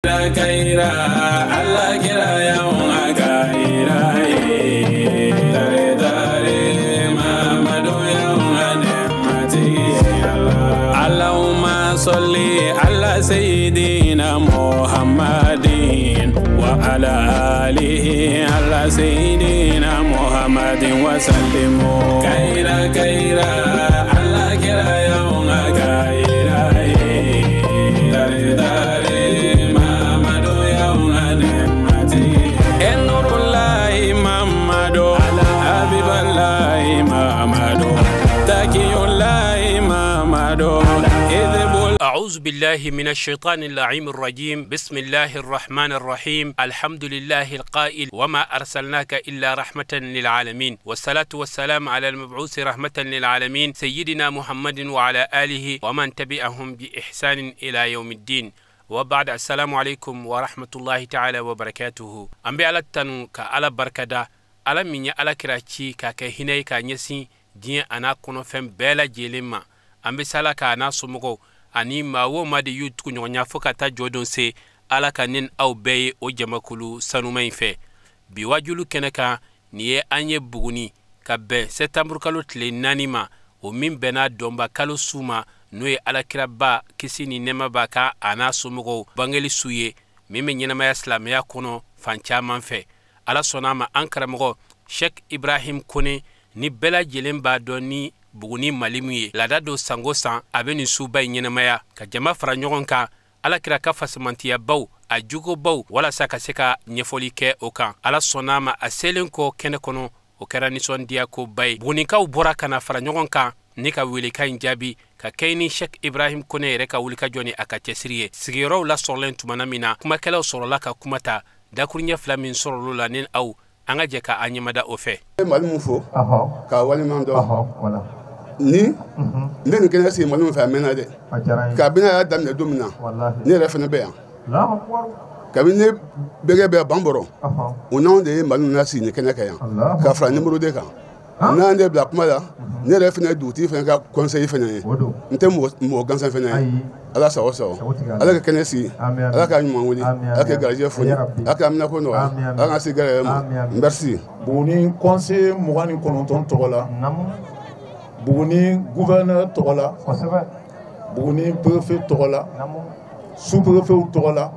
Kaira Allah kira yawan kaira dare dare Muhammadu yawan mati Allahumma salli ala sayyidina Muhammadin wa ala alihi ala sayyidina Muhammadin wa sallimu kaira kaira Allah kira yawan kaira dare dare أعوذ بالله من الشيطان اللعين الرجيم. بسم الله الرحمن الرحيم. الحمد لله القائل وما أرسلناك إلا رحمة للعالمين، والصلاة والسلام على المبعوث رحمة للعالمين سيدنا محمد وعلى آله ومن تبعهم بإحسان إلى يوم الدين. وبعد، السلام عليكم ورحمة الله تعالى وبركاته. أنبي على التنو كألا بركة على من على كراتي كهني كنيسي دين أنا كنو فم بلا جيلما أنبي سالا كأنا سمكو ani maa o maa de y'u tugu ɲɔgɔn ɲa fo ka taa jɔ don se ala ka nin aw bɛɛ ye o jamakulu sanuma in fɛ. Bi wajulu kɛnɛ kan nin ye an ye Buguni ka bɛn sɛtanburukalo tile 4 ma, o min bɛnna dɔnba kalo su ma, n'o ye alakiraba kisi ni nɛɛma b'a kan a n'a somɔgɔw bangeli su ye, min bɛ ɲɛnamaya silamɛya kɔnɔ fan caman fɛ. Ala sɔnna a ma, an karamɔgɔ Sheikh Ibrahim Kone ni bɛɛ lajɛlen b'a dɔn ni Buguni Malimu ye, laada don sango san a bɛ nin suba in ɲɛnamaya ka jama fara ɲɔgɔn kan alakira ka fasamantiyabaw a jugubaw walasa ka se ka ɲɛfɔli kɛ o kan. Ala sɔnna a ma, a selen kɔ kɛnɛ kɔnɔ o kɛra nisɔndiya koba ye. Bugunikaw bɔra ka na fara ɲɔgɔn kan ni ka welekan in jaabi ka kɛ ni Sheikh Ibrahim Kone yɛrɛ ka wulikajɔ ni a ka cɛsiri ye. Sigiyɔrɔw lasɔrɔlen tumana min na, kumakɛlaw sɔrɔla ka kuma ta dakuruɲɛ 2 min sɔrɔl'o la, ni aw an ka jɛ ka an ɲɛmada o fɛ. Malimu fo k'a waleɲuman dɔn. Ni ne nin kɛnɛ sigi Malimu fɛ a mɛnna dɛ. Kabini a y'a daminɛ don min na, ne yɛrɛ fana bɛ yan. Kabini ne bɛnkɛ bɛ Banbɔrɔ, o n'anw de ye Malimu lasigi nin kɛnɛ kan yan ka fara numéro 2 kan. N'an de bila kuma la, ne yɛrɛ fana ye dugutigi fana ka conseil fana ye. N tɛ mɔgɔ gansan fana ye. Ala sago sago. Ala ka kɛnɛ sigi, Ala ka ɲuman wuli, Ala ka garijɛgɛ foni, Ala ka aminako nɔgɔya, Ala ka se gɛrɛ ma. Merci. Buguni conseil 29 tɔgɔ la, Buguni gouverneur tɔgɔ la, Buguni préfet tɔgɔ la, sous-préfet tɔgɔ la,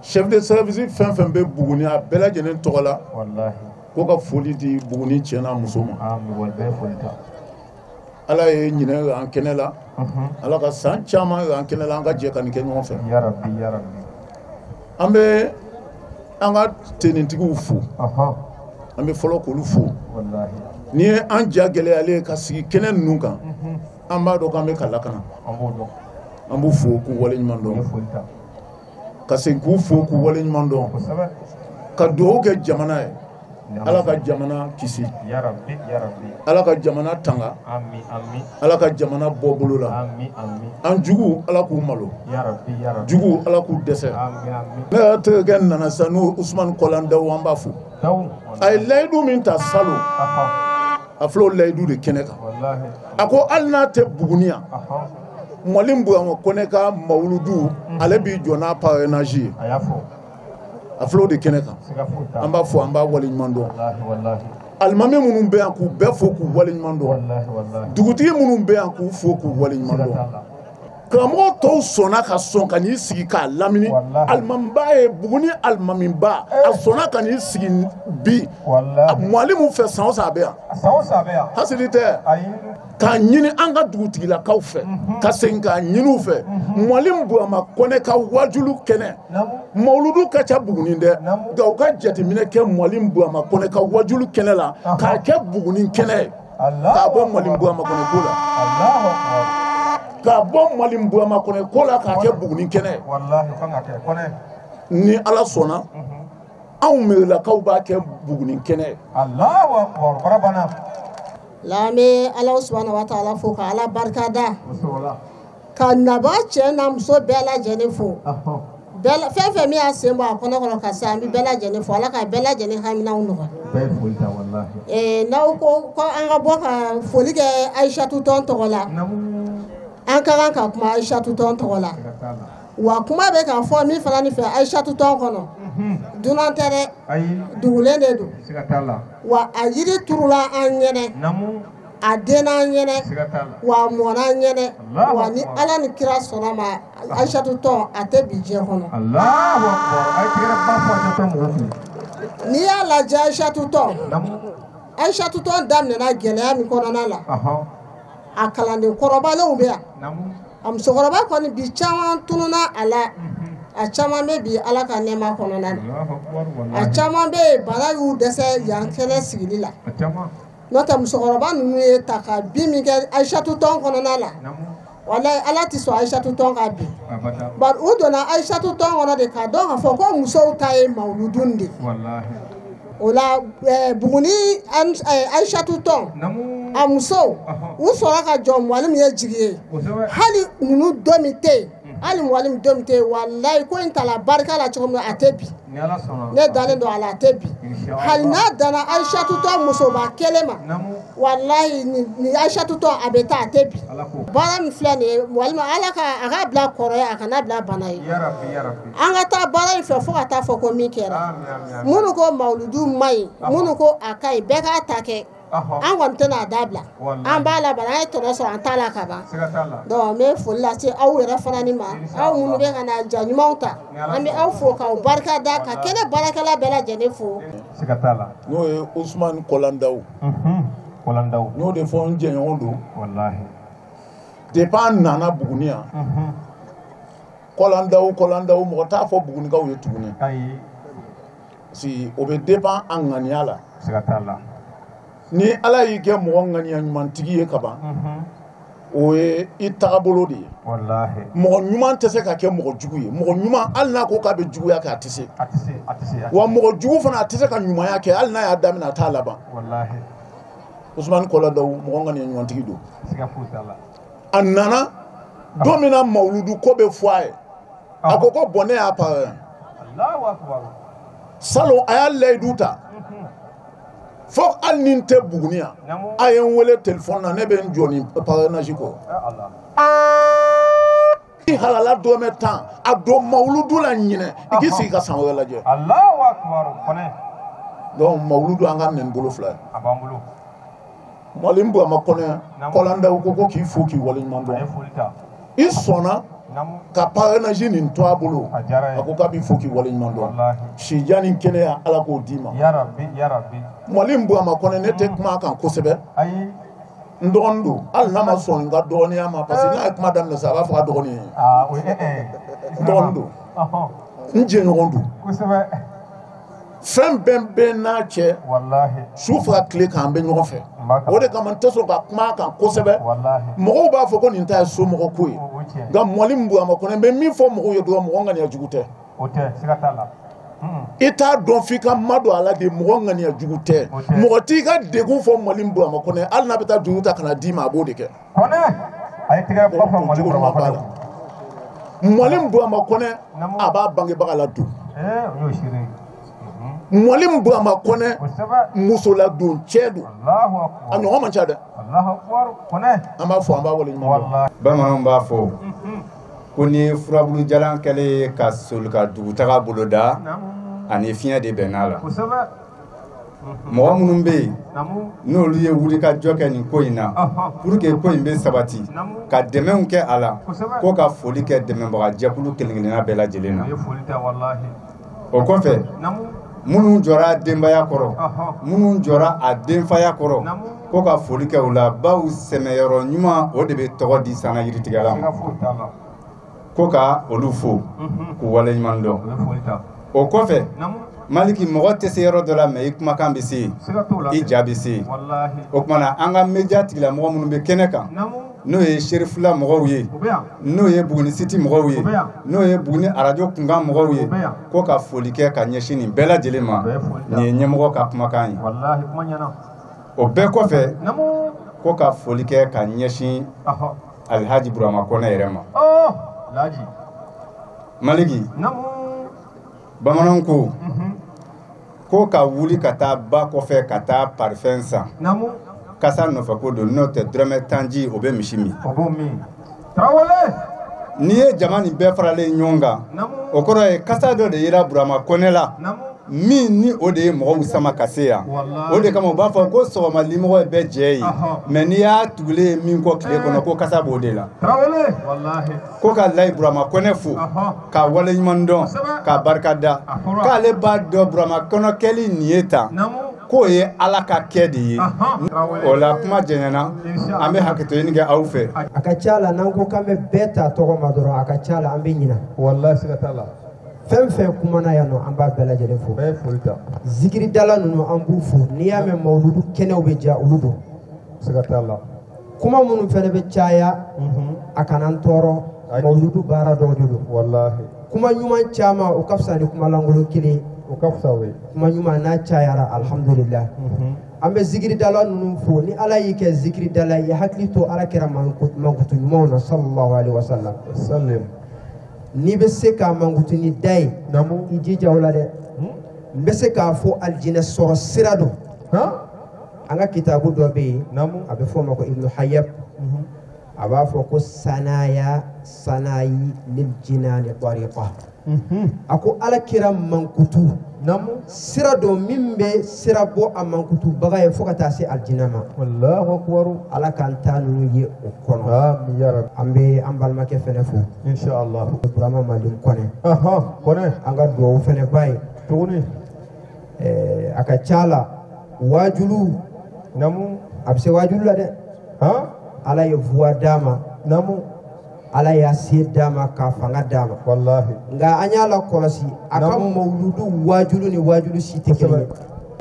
chef de service fɛn fɛn bɛ Buguni a bɛɛ lajɛlen tɔgɔ la, ko ka foli di Buguni cɛ n'a muso ma. Ala ye ɲinɛ an kɛnɛ la, Ala ka san caman an kɛnɛ la, an ka jɛ ka nin kɛ ɲɔgɔn fɛ. An bɛ an ka tenitigiw fo, an bɛ fɔlɔ k'olu fo. Ni ye an ja gɛlɛyalen ka sigi kɛnɛ ninnu kan, an b'a dɔn k'an bɛ ka lakana. An b'u fo k'u waleɲuman dɔn, ka segin k'u fo k'u waleɲuman dɔn, ka dugawu kɛ jamana ye. Ala ka jamana kisi, Ala ka jamana tanga, Ala ka jamana bɔ bolo la. An jugu Ala k'u malo, jugu Ala k'u dɛsɛ. Ne yɛrɛ terikɛ nana sisan n'o Usumani Kɔlan Dawu, an b'a fo. A ye layidu min ta salon, a filɛ o layidu de kɛnɛ kan. A ko hali n'a tɛ Buguni yan, Mali Burama Kone ka mawuludu, ale b'i jɔ n'a parrainage ye. A filɛ o de kɛnɛ kan. An b'a fɔ, an b'a waleɲuman dɔn. Alimami minnu bɛ yan k'u bɛɛ fo k'u waleɲuman dɔn. Dugutigi minnu bɛ yan k'u fo k'u waleɲuman dɔn. Karamɔgɔ tɔw sɔnna ka sɔn ka n'i sigi k'a lamini. Alimamiba ye Buguni alimamiba, a sɔnna ka n'i sigi bi Malimu fɛ san o san a bɛ yan. Hasidi tɛ. K'a ɲini an ka dugutigilakaw fɛ, ka segin k'a ɲini u fɛ. Malimu Burama Kone ka wajulu kɛnɛ, mawuludu ka ca Buguni dɛ, nka u ka jateminɛ kɛ Malimu Burama Kone ka wajulu kɛnɛ la, k'a kɛ Buguni kɛnɛ ye, k'a bɔ Malimu Burama Kone ko la. K'a bɔ Malimu Burama Kone ko la k'a kɛ Buguni kɛnɛ ye. Ni Ala sɔnna, anw Mɛrilakaw b'a kɛ Buguni kɛnɛ ye. La an bɛ Ala subahana wa taala fo ka Ala barika da, ka naba cɛ n'a muso bɛɛ lajɛlen fo. Fɛn fɛn min y'a sen bɔ a kɔnɔ kɔnɔ ka se, an bɛ bɛɛ lajɛlen fo. Ala ka bɛɛ lajɛlen haminaw nɔgɔya. N'aw ko ko an ka bɔ ka foli kɛ Ayisatu tɔn tɔgɔ la, an ka kan ka kuma Ayisatu tɔn tɔgɔ la. Wa kuma bɛ k'a fɔ min fana nin fɛ Aïssatou tɔn kɔnɔ dunan tɛ dɛ, dugulen de don. Wa a yiri turula an ɲɛnɛ, a denna an ɲɛnɛ, wa a mɔnna an ɲɛnɛ. Wa ni Ala ni kira sɔnna ma, Aïssatou tɔn a tɛ bi diɲɛ kɔnɔ. N'i y'a lajɛ Aïssatou tɔn, Aïssatou tɔn daminɛna gɛlɛya min kɔnɔna la, a kalanden kɔrɔbalenw bɛ yan, a musokɔrɔba kɔni bi caman tununna a la, a caman bɛ bi Ala ka nɛɛma kɔnɔna na, a caman bɛ yen bana y'u dɛsɛ yan kɛnɛ sigili la. N'o tɛ musokɔrɔba ninnu ye ta ka bin min kɛ Aïssatou tɔn kɔnɔna la, walayi Ala tɛ sɔn Aïssatou tɔn ka bin. Bari u donna Aïssatou tɔn kɔnɔ de k'a dɔn k'a fɔ ko musow ta ye mawuludun de. O la Buguni Aïssatou tɔn a musow u sɔrɔ ka jɔ mwalimu ye jigi ye. Hali ninnu don min tɛ yen, hali mwalimu don min tɛ yen, walayi ko in tala barika la cogo min na a tɛ bi. Ne dalen don a la, a tɛ bi. Hali n'a danna Aïssatou tɔn musoba kelen ma, walayi ni Aïssatou tɔn a bɛ taa, a tɛ bi. Baara min filɛ nin ye mwalimu, Ala ka a ka bila kɔrɔ ye, a kana bila bana ye. An ka taa baara in fɛ fo ka taa fɔ ko min kɛra. Minnu ko mawuludu man ɲi, minnu ko a ka ɲi, bɛɛ k'a ta kɛ. An kɔni tɛna a dabila, an b'a la, bari an ye tɔnɔ sɔrɔ an t'a la ka ban. Donc n bɛ foli lase aw yɛrɛ fana ni ma, aw minnu bɛ ka na ja ɲumanw ta, an bɛ aw fo k'aw barika da, ka kɛnɛ baarakɛla bɛɛ lajɛlen fo. N'o ye Ousmane Kɔlandaw, n y'o de fɔ n jɛɲɔgɔn don. Depuis an nana Buguni yan, Kɔlandaw Kɔlandaw mɔgɔ t'a fɔ Bugunikaw ye tuguni. Parce que o bɛ dépend an ŋaniya la. Ni Ala y'i kɛ mɔgɔ ŋaniya ɲumantigi ye ka ban, o ye i tagabolo de ye. Mɔgɔ ɲuman tɛ se ka kɛ mɔgɔ jugu ye. Mɔgɔ ɲuman hali n'a ko k'a bɛ juguya kɛ, a tɛ se. Wa mɔgɔ jugu fana a tɛ se ka ɲumanya kɛ, hali n'a y'a daminɛ a t'a laban. Ousmane Kɔlandaw mɔgɔ ŋaniya ɲumantigi don. A nana don min na mawuludu ko bɛ fɔ a ye, a ko ko bɔn ne y'a parrain. Salon a y'a layidu ta. Fo hali ni n tɛ Buguni yan, a ye n wele telefɔni na, ne bɛ n jɔ nin parrainage kɔ. I halala dɔrɔmɛ 10 a don mawuludu la ɲinɛ, i k'i sigi ka san wɛrɛ lajɛ. Donc mawuludu an ka minɛ ni bolo fila ye. Mwalimu Burama Kɔnɛ, Kɔlandaw ko k'i fo k'i waleɲuman dɔn. I sɔnna ka parrainage nin to a bolo, a ko k'a b'i fo k'i waleɲuman dɔn. Sijan ni kɛnɛya Ala k'o d'i ma. Mwalimu Burama Kɔnɛ, ne tɛ kuma a kan kosɛbɛ. N dɔgɔnin don, hali n'a ma sɔn n ka dɔgɔninya ma, parce que n'a ye kuma daminɛ sisan a b'a fɔ a dɔgɔnin ye. N dɔgɔnin don, n jɛɲɔgɔn don. Fɛn bɛɛ bɛ n'a cɛ, su fara tile kan an bɛ ɲɔgɔn fɛ. O de kama n tɛ sɔn ka kuma a kan kosɛbɛ. Mɔgɔw b'a fɔ ko nin ta ye somɔgɔ ko ye, nka Mwalimu Burama Kɔnɛ, n bɛ min fɔ mɔgɔw ye dɔrɔn, mɔgɔ ŋaniya jugu tɛ. I t'a dɔn f'i ka madon a la de, mɔgɔ ŋaniya jugu tɛ. Mɔgɔ t'i ka degun fɔ Mwalimu Burama Kɔnɛ, hali n'a bɛ taa juru ta ka na d'i ma, a b'o de kɛ. Mwalimu Burama Kɔnɛ, a b'a bangebaga ladon. Mwalimu Burama Kɔnɛ, musoladon cɛ don. A ɲɔgɔn man ca dɛ. An b'a fɔ, an b'a waleɲuman dɔn. Bamananw b'a fɔ ko ni furabulu jalan kɛlen ka soli ka dugutaga boloda, ani fiɲɛ de bɛnna la. Mɔgɔ minnu bɛ yen n'olu ye wulikajɔ kɛ nin ko in na pour que ko in bɛ sabati, ka dɛmɛw kɛ a la, ko ka foli kɛ dɛmɛbaga jɛkulu kelen kelenna bɛɛ lajɛlen na. O kɔfɛ, minnu jɔra denbaya kɔrɔ, minnu jɔra a denfaya kɔrɔ, ko ka foli kɛ u la, baw sɛmɛyɔrɔ ɲuman o de bɛ tɔgɔ di sanna yiritigɛla ma, ko ka olu fo k'u waleɲuman dɔn. O kɔfɛ, Maliki, mɔgɔ tɛ se yɔrɔ dɔ la, mɛ i kumakan bɛ se yen, i ja bɛ se yen. O tuma na an ka media tigilamɔgɔ minnu bɛ kɛnɛ kan, n'o ye Serifula mɔgɔw ye, n'o ye Buguni City mɔgɔw ye, n'o ye Buguni arajo kunkan mɔgɔw ye, ko ka foli kɛ ka ɲɛsin nin bɛɛ lajɛlen ma. Nin ye ɲɛmɔgɔ ka kumakan ye. O bɛɛ kɔfɛ, ko ka foli kɛ ka ɲɛsin Alhaji Burama Kɔnɛ yɛrɛ ma. Maliki, bamananw ko ko ka wuli ka taa ba kɔfɛ ka taa parfum san, kasa nɔfɛ ko don, n'o tɛ dɔrɔmɛ 10 ji o bɛ misi min. N'i ye jama nin bɛɛ faralen ɲɔgɔn kan, o kɔrɔ ye kasa dɔ de yera Burama Kɔnɛ la min ni o de ye mɔgɔw sama ka se yan. O de kama u b'a fɔ ko sɔgɔma limɔgɔ ye bɛɛ jɛ ye, mais n'i y'a tugulen ye min kɔ tile kɔnɔ ko kasa b'o de la. Ko ka Layi Burama Kɔnɛ fo k'a waleɲuman dɔn k'a barika da, k'ale b'a dɔn Burama Kɔnɛ kɛli nin ye tan, k'o ye Ala ka kɛ de ye. O la kuma jɛɲɛna, an bɛ hakɛto ɲini kɛ aw fɛ. A ka ca la n'an ko k'an bɛ bɛɛ ta tɔgɔ ma dɔrɔn, a ka ca la an bɛ ɲina. Walahi siga t'a la. Fɛn fɛn kumana yan nɔ, an b'a bɛɛ lajɛlen fo. Bɛɛ ye foli ta. Zikiridala ninnu an b'u fo. N'i y'a mɛn mawuludu kɛnɛw bɛ diya olu don. Siga t'a la. Kuma minnu fɛnɛ bɛ caya, a kana an tɔɔrɔ. Mawuludu baara dɔw de don. Walahi. Kuma ɲuman caman o ka fisa ni kuma lankolon kelen. O ka fisa o ye. Kuma ɲuman n'a cayara, alhamdulillah. An bɛ zikiridala ninnu fo. Ni Ala y'i kɛ zikiridala ye, hakili to Ala kɛra mankutu ɲumanw na sallallahu alaihi wa sallam. Sallim. N'i bɛ se k'a mankutu ni da ye, i jija o la dɛ. N bɛ se k'a fɔ alijinɛ sɔrɔ sira don. An ka kitabu dɔ bɛ yen, a bɛ fɔ o ma ko Ibnu Hayab. A b'a fɔ ko sanaya sanayi lil jinani tariqa. A ko Ala kira mankutu sira don min bɛ sira bɔ a mankutubaga ye fo ka taa se alijinɛ ma. Allahu akbar. Ala k'an ta ninnu ye o kɔnɔ. Amin ya Rabbi. An bɛ an balimakɛ fɛnɛ fo. Inshallah. Burama Malimu Kɔnɛ. Kɔnɛ. An ka duwawu fɛnɛ b'a ye. Tuguni. A ka ca la waajulu. A bɛ se waajulu la dɛ. Ala ye voix d'a ma. Ala y'a se d'a ma k'a fanga d'a ma. Walahi. Nka an y'a la kɔlɔsi a ka mawuludu waajulu ni waajulu si tɛ kelen ye.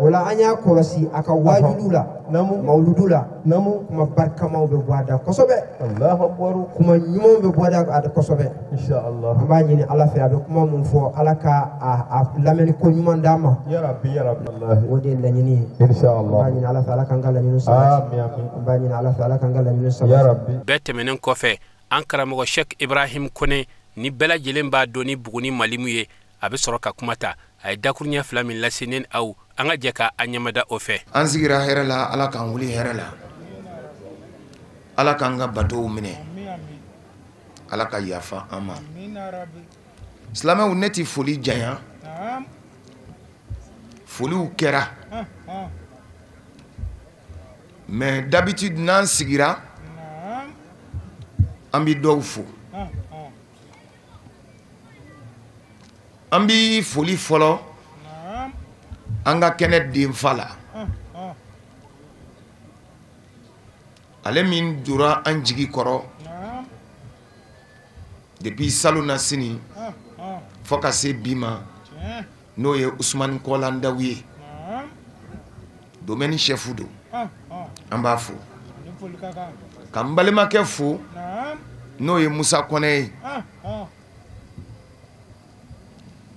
O la an y'a kɔlɔsi a ka waajulu la, mawuludu la, kuma barikamaw bɛ bɔ a da kosɛbɛ. Allahu akbar. Kuma ɲumanw bɛ bɔ a da kosɛbɛ. Inshallah. An b'a ɲini Ala fɛ a bɛ kuma mun fɔ Ala ka a lamɛnni ko ɲuman d'a ma. Ya Rabbi ya Rabbi. Walahi. O de ye laɲini ye. Inshallah. An b'a ɲini Ala fɛ Ala k'an ka laɲini sabati. Amin amin. An b'a ɲini Ala fɛ Ala k'an ka laɲini sabati. Ya Rabbi. Bɛɛ tɛmɛnen kɔfɛ, an karamɔgɔ Sheikh Ibrahim Kone ni bɛɛ lajɛlen b'a dɔn ni Buguni Malimu ye, a bɛ sɔrɔ ka kuma ta. A ye dakuruɲɛ fila min lase ne ni aw, an ka jɛ ka an ɲɛmada o fɛ. An sigira hɛrɛ la, Ala k'an wuli hɛrɛ la, Ala k'an ka batow minɛ, Ala ka yafa an ma. Silamɛw, ne ti foli janya, foliw kɛra, mais d'habitude n'an sigira an bi dɔw fo. An bi foli fɔlɔ an ka kɛnɛ denfa la, ale min dora an jigi kɔrɔ depuis salon na sini fo ka se bi ma, n'o ye Usumani Kɔla Ndaw ye, domaine chef don, an b'a fo. Ka n balimakɛ fo, n'o ye Musa Kɔnɛ ye,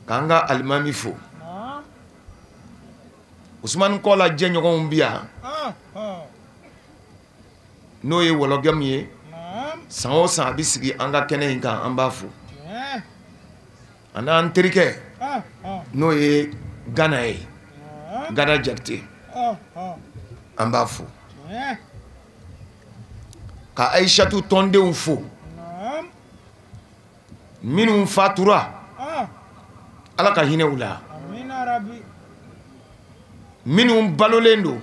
k'an ka alimami fo. Usumani Kɔla jɛɲɔgɔnw bi yan, n'o ye Wɔlɔgɛmu ye, san o san a bɛ sigi an ka kɛnɛ in kan, an b'a fo. A n'an terikɛ n'o ye Gana ye, Gana Jakite, an b'a fo. Ka Ayisatu tɔndenw fo, minnu fatura, Ala ka hinɛ u la, minnu balolen don,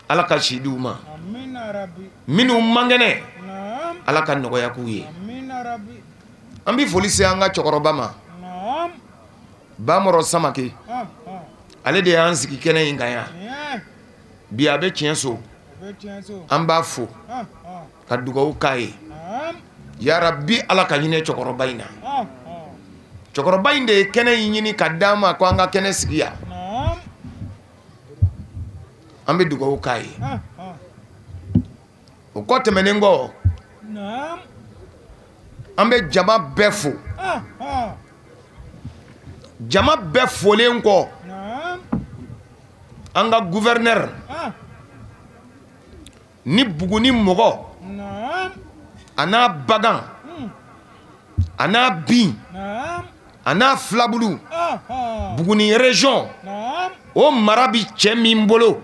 Ala ka si di u ma, minnu man kɛnɛ, Ala ka nɔgɔya k'u ye. An bɛ foli se an ka cɛkɔrɔba ma, Bamɔrɔ Samake, ale de y'an sigi kɛnɛ in kan yan bi, a bɛ tiɲɛ so, an b'a fo ka dugawu k'a ye. Yarabi, Ala ka hinɛ cɛkɔrɔba in na. Cɛkɔrɔba in de ye kɛnɛ in ɲini ka d'an ma ko an ka kɛnɛ sigi yan. An bɛ dugawu k'a ye. O kɔ tɛmɛnen kɔ, an bɛ jama bɛɛ fo. Jama bɛɛ folen kɔ, an ka gouverneur ni Buguni mɔgɔ, a n'a bagan, a n'a bin, a n'a filabulu, Buguni région o mara bi cɛ min bolo,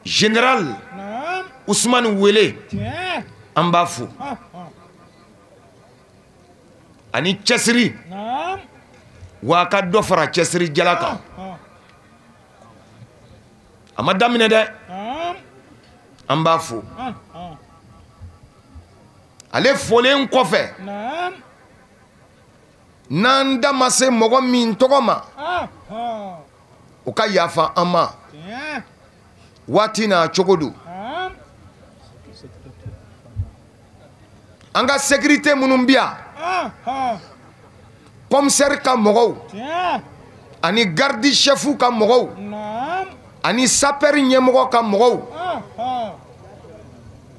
général Usumani Wele, an b'a fo. Ani cɛsiri. Wa a ka dɔ fara cɛsiri jala kan. A ma daminɛ dɛ. An b'a fo. Ale folen kɔfɛ. N'an da ma se mɔgɔ min tɔgɔ ma, o ka yafa an ma. Waati n'a cogo don. An ka sécurité minnu bi yan, commissaire ka mɔgɔw, ani garde chef ka mɔgɔw, ani sapeur ɲɛmɔgɔ ka mɔgɔw,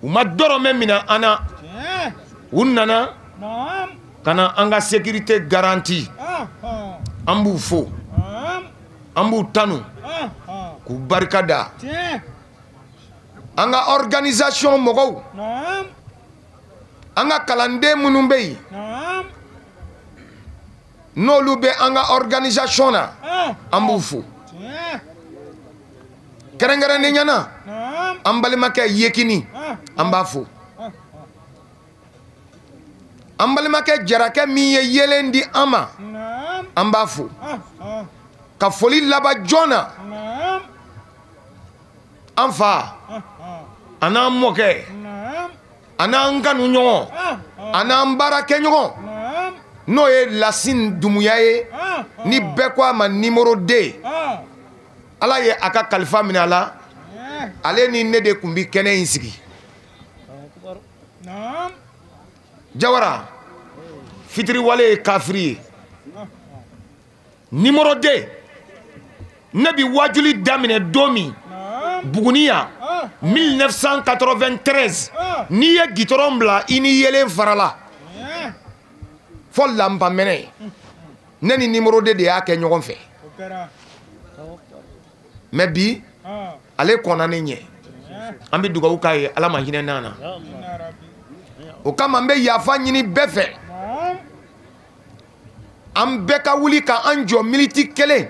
u ma dɔrɔmɛ minɛ an na. U nana ka na an ka sécurité garantie. An b'u fo, an b'u tanu, k'u barika da. An ka organisation mɔgɔw, an ka kalanden minnu bɛ yen, n'olu bɛ an ka organisation na, an b'u fo. Kɛrɛnkɛrɛnnenya na, an balimakɛ Yekini, an b'a fo. An balimakɛ Jarakɛ min ye yeelen di an ma, an b'a fo. Ka foli laban joona, an fa, a n'an mɔkɛ, a n'an kanuɲɔgɔn, a n'an baarakɛɲɔgɔn, n'o ye Lasine Dumuya ye, ni bɛɛ ko a ma numéro 2. Ala ye a ka kalifa minɛ a la, ale ni ne de tun bɛ kɛnɛ in sigi. Jawara, fitiriwale ye kafiri ye. Numéro 2, ne bi wajuli daminɛ don min Buguni yan, 1993, n'i ye gitɔrɔn bila i ni yelen farala fo lanpamɛnɛ, ne ni numéro 2 de y'a kɛ ɲɔgɔn fɛ. Mais bi ale kɔnna ne ɲɛ. An bɛ dugawu k'a ye, Ala ma hinɛ n'an na. O kama n bɛ yafa ɲini bɛɛ fɛ. An bɛɛ ka wuli ka an jɔ miniti kelen.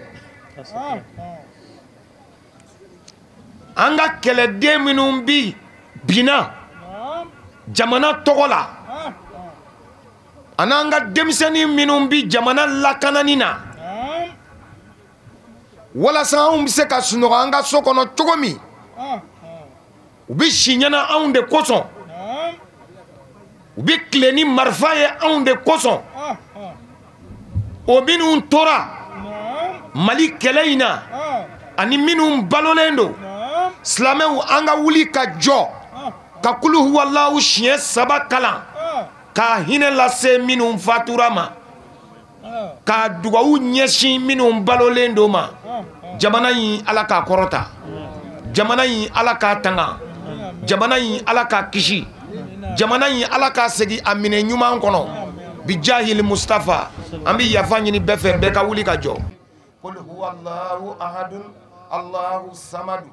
An ka kɛlɛden minnu bi binna jamana tɔgɔ la, ani an ka denmisɛnnin minnu bi jamana lakanani na, walasa anw bɛ se ka sunɔgɔ an ka so kɔnɔ cogo min, u bɛ si ɲɛna anw de kosɔn, u bɛ tile ni marifa ye anw de kosɔn. O minnu tora Mali kɛlɛ in na, ani minnu balolen don, silamɛw, an ka wuli ka jɔ ka kulu huwalahu siɲɛ 3 kalan, k'a hinɛ lase minnu fatura ma, k'a dugawu ɲɛsin minnu balolen don ma. Jamana in, Ala k'a kɔrɔta. Jamana in, Ala k'a tanga. Jamana in, Ala k'a kisi. Jamana in, Ala k'a segin a minɛ ɲuman kɔnɔ. Bijahil Mustafa. An bɛ yafa ɲini bɛɛ fɛ, bɛɛ ka wuli ka jɔ. Qul huwa Allahu ahadun, Allahu samadu,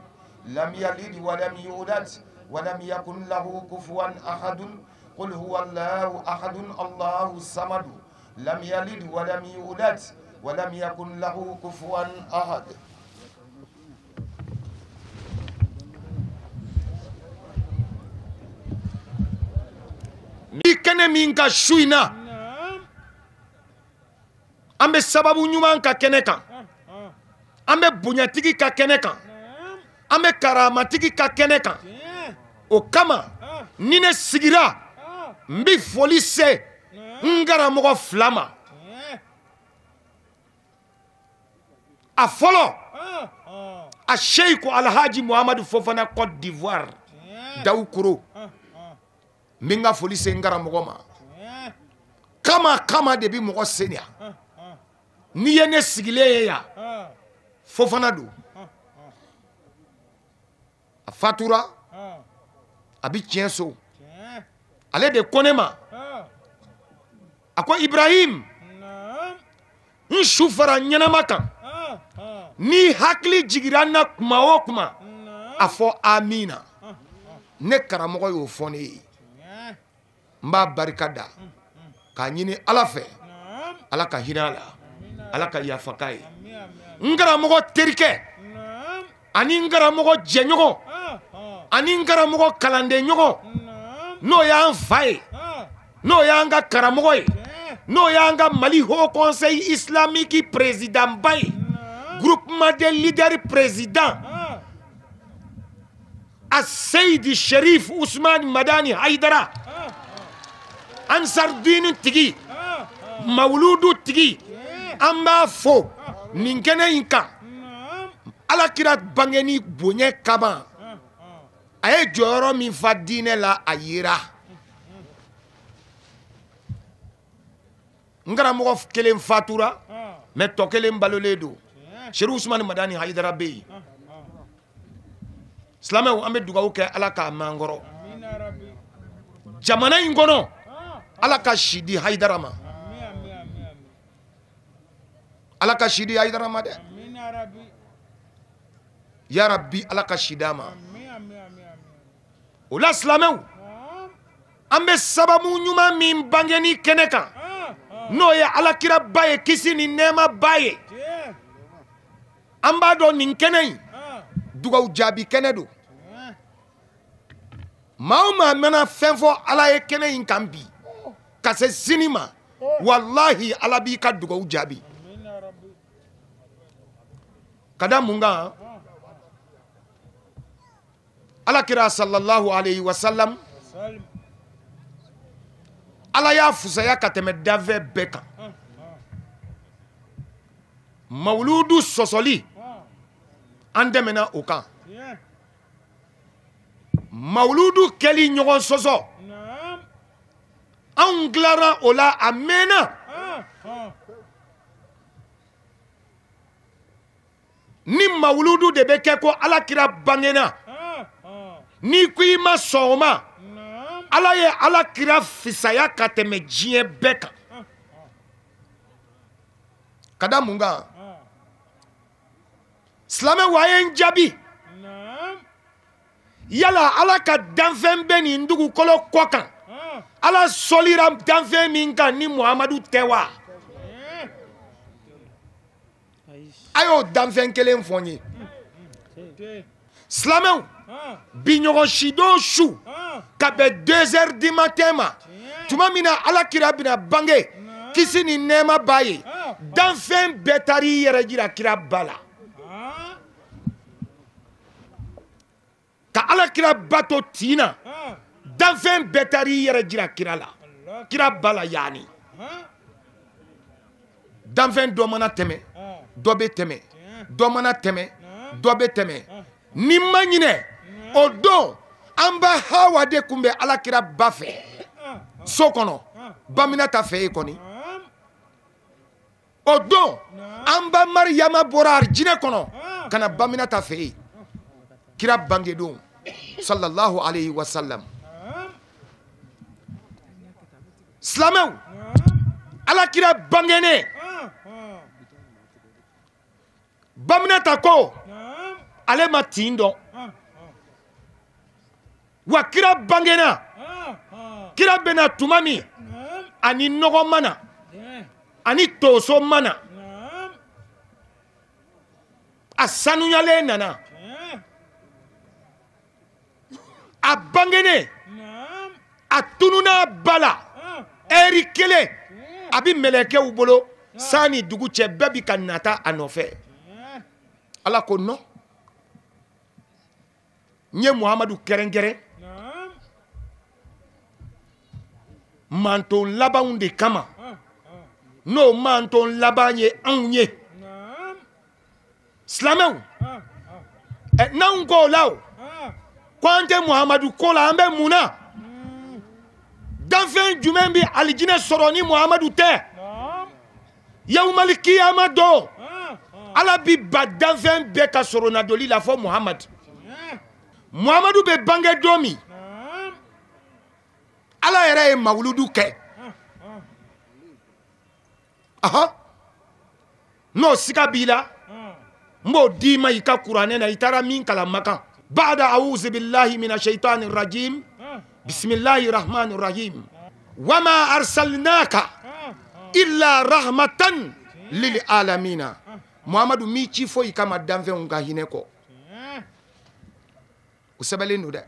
lam yalid wa lam yulad wa lam yakun lahu kufuwan ahadun. Qul huwa Allahu ahadun, Allahu samadu, lam yalid wa lam yulad wa lam yakun lahu kufuwan ahad. Ni kɛnɛ min ka su in na, an bɛ sababu ɲuman ka kɛnɛ kan, an bɛ bonyatigi ka kɛnɛ kan, an bɛ karamatigi ka kɛnɛ kan. O kama ni ne sigira, n bɛ foli se n karamɔgɔ 2 ma. A fɔlɔ, a Seyiku Alhaji Muhamadu Fofana Côte d'Ivoire, Dawukoro. N bɛ n ka foli se n karamɔgɔ ma. Kama de bɛ mɔgɔ sen yan. N'i ye ne sigilen ye yan, Fofana don. A fatura, a bɛ tiɲɛ so. Ale de ko ne ma, a ko Ibrahim, n su fara ɲɛnama kan, n'i hakili jiginra n na kuma o kuma, a fɔ amina. Ne karamɔgɔ y'o fɔ ne ye. N b'a barika da k'a ɲini Ala fɛ, Ala ka hinɛ a la, Ala ka yafa k'a ye. N karamɔgɔ terikɛ, ani n karamɔgɔ jɛɲɔgɔn, ani n karamɔgɔ kalandenɲɔgɔn, n'o y'an fa ye, n'o y'an ka karamɔgɔ ye, N'o y'an ka Mali Haut Conseil islamique président ba ye, groupement des leaders président Aseyidi Sherif Ousmane Madani Haidara, Ansar Dine tigi, Mawuludu tigi, an b'a fo nin kɛnɛ in kan. Ala kira bangeni bonya kama, a ye jɔyɔrɔ min fa diinɛ la, a yera. N karamɔgɔ kelen fatura, mais tɔ kelen balolen don. Sherif Ousmane Madani Haidara bɛ yen. Silamɛw, an bɛ dugawu kɛ Ala k'a mɛn an kɔrɔ. Jamana in kɔnɔ, Ala ka si di Haidara ma. Ala ka si di Haidara ma dɛ. Ya Rabbi, Ala ka si d'a ma. O la silamɛw, an bɛ sababu ɲuman min bange ni kɛnɛ kan, n'o ye Alakira ba ye, kisi ni nɛɛma ba ye. An b'a dɔn nin kɛnɛ in dugawu jaabi kɛnɛ don. Maa o maa mana fɛn fɔ Ala ye kɛnɛ in kan bi ka se sini ma, walahi Ala b'i ka dugawu jaabi. Ka da mun kan? Ala kira sallallahu alayhi wa sallam, Ala y'a fusaya ka tɛmɛ danfɛn bɛɛ kan. Mawuludu sɔsɔli, an dɛmɛna o kan. Mawuludu kɛli ɲɔgɔn sɔsɔ, anw dilanna o la a mɛnna. Ni mawuludu de bɛ kɛ ko Ala kira bangena, n'i ko i ma sɔn o ma, Ala ye Ala kira fisaya ka tɛmɛ diɲɛ bɛɛ kan. Ka da mun kan? Silamɛw, a ye n jaabi. Yala Ala ka danfɛn bɛ nin dugukolo kɔ kan, Ala sɔlira danfɛn min kan ni Muhamadu tɛ wa? A y'o danfɛn kelen fɔ n ye. Silamɛw, bi ɲɔgɔn sidon su ka bɛn 2 heures du matin ma, tuma min na Ala kira bɛna bange, kisi ni nɛɛma b'a ye, danfɛn bɛɛ taar'i yɛrɛ jira kira ba la. Ka Ala kira ba to tin na, danfɛn bɛɛ taar'i yɛrɛ jira kira la, kira ba la yaani. Danfɛn dɔ mana tɛmɛ, dɔ bɛ tɛmɛ, dɔ mana tɛmɛ, dɔ bɛ tɛmɛ. Ni ma ɲinɛ, o don an ba Hawa de kun bɛ Ala kira ba fɛ so kɔnɔ, Baminata fɛ yen kɔni. O don an ba Mariyama bɔra arijinɛ kɔnɔ ka na Baminata fɛ yen, kira bangedon sallallahu alayhi wa sallam. Silamɛw, Ala kira bangenen, Baminata ko ale ma tin dɔn. Wa kira bangena, kira bɛna tuma min, ani nɔgɔ mana, ani toso mana, a sanuyalen nana. A bangenen, a tununa ba la, ɛri kelen a bi mɛlɛkɛw bolo, san ni dugu cɛ bɛɛ bi ka nata a nɔfɛ. Ala ko non, n ye Muhamadu kɛrɛnkɛrɛn manton labanw de kama, n'o manton laban ye anw ye. Silamɛw, n'anw ko o la o, ko an tɛ Muhamadu ko la, an bɛ mun na? Danfɛn jumɛn bɛ alijinɛ sɔrɔ ni Muhamadu tɛ? Yawumali kiyama don, Ala bi ba danfɛn bɛɛ ka sɔrɔ nadoli la fɔ Muhamadu. Muhamadu bɛ bange don min, Ala yɛrɛ ye mawuludu kɛ. Ahan, n'o siga b'i la, n b'o d'i ma i ka kuranɛ na, i taara min kalan Makan. Ba'da a'udhu billahi minash shaitani rajim, bismillahi rahmani rahim, wama arsalnaka illa rahmatan lil alamina. Muhamadu m'i ci foyi kama danfɛnw ka hinɛ kɔ. O sɛbɛnlen don dɛ.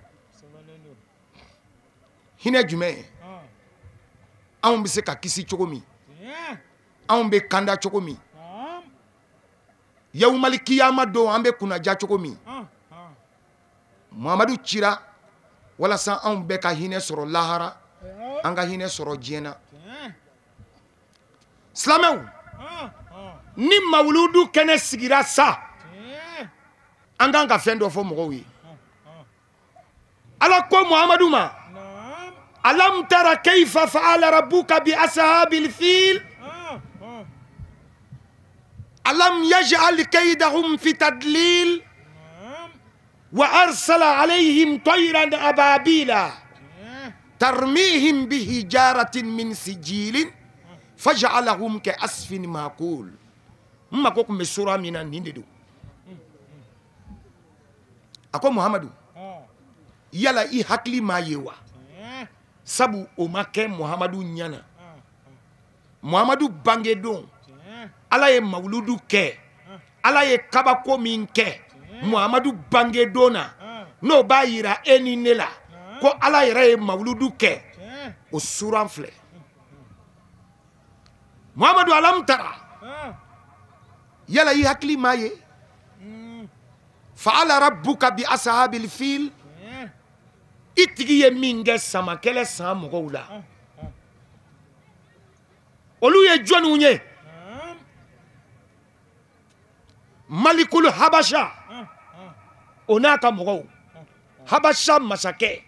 Hinɛ jumɛn ye? Anw bɛ se ka kisi cogo min, Anw bɛ kanda cogo min, yawumali kiyama don an bɛ kunnaja cogo min, Muhamadu cira walasa anw bɛɛ ka hinɛ sɔrɔ lahara, an ka hinɛ sɔrɔ diɲɛ na. Silamɛw, ni mawuludu kɛnɛ sigira sa, an kan ka fɛn dɔ fɔ mɔgɔw ye. Ala ko Muhamadu ma, alam tara kayfa fa'ala rabbuka bi ashabil fil alam yaj'al kaydahum fi tadlil wa arsala alayhim tayran ababila tarmihim bihijaratin min sijilin faj'alahum ka'asfin ma'kul. N mako tun bɛ sura min na nin de don. A ko Muhamadu, yala i hakili m'a ye wa? Sabu o ma kɛ Muhamadu ɲɛna. Muhamadu bangedon, Ala ye mawuludu kɛ, Ala ye kabako min kɛ Muhamadu bangedon na, n'o b'a yira e ni ne la ko Ala yɛrɛ ye mawuludu kɛ, o suran filɛ. Muhamadu alam tara, yala i hakili m'a ye? Fa'ala rabbuka bi ashabil fil, i tigi ye min kɛ samakɛlɛ san mɔgɔw la, olu ye jɔnniw ye? Malikul Habasha o n'a ka mɔgɔw, Habasha masakɛ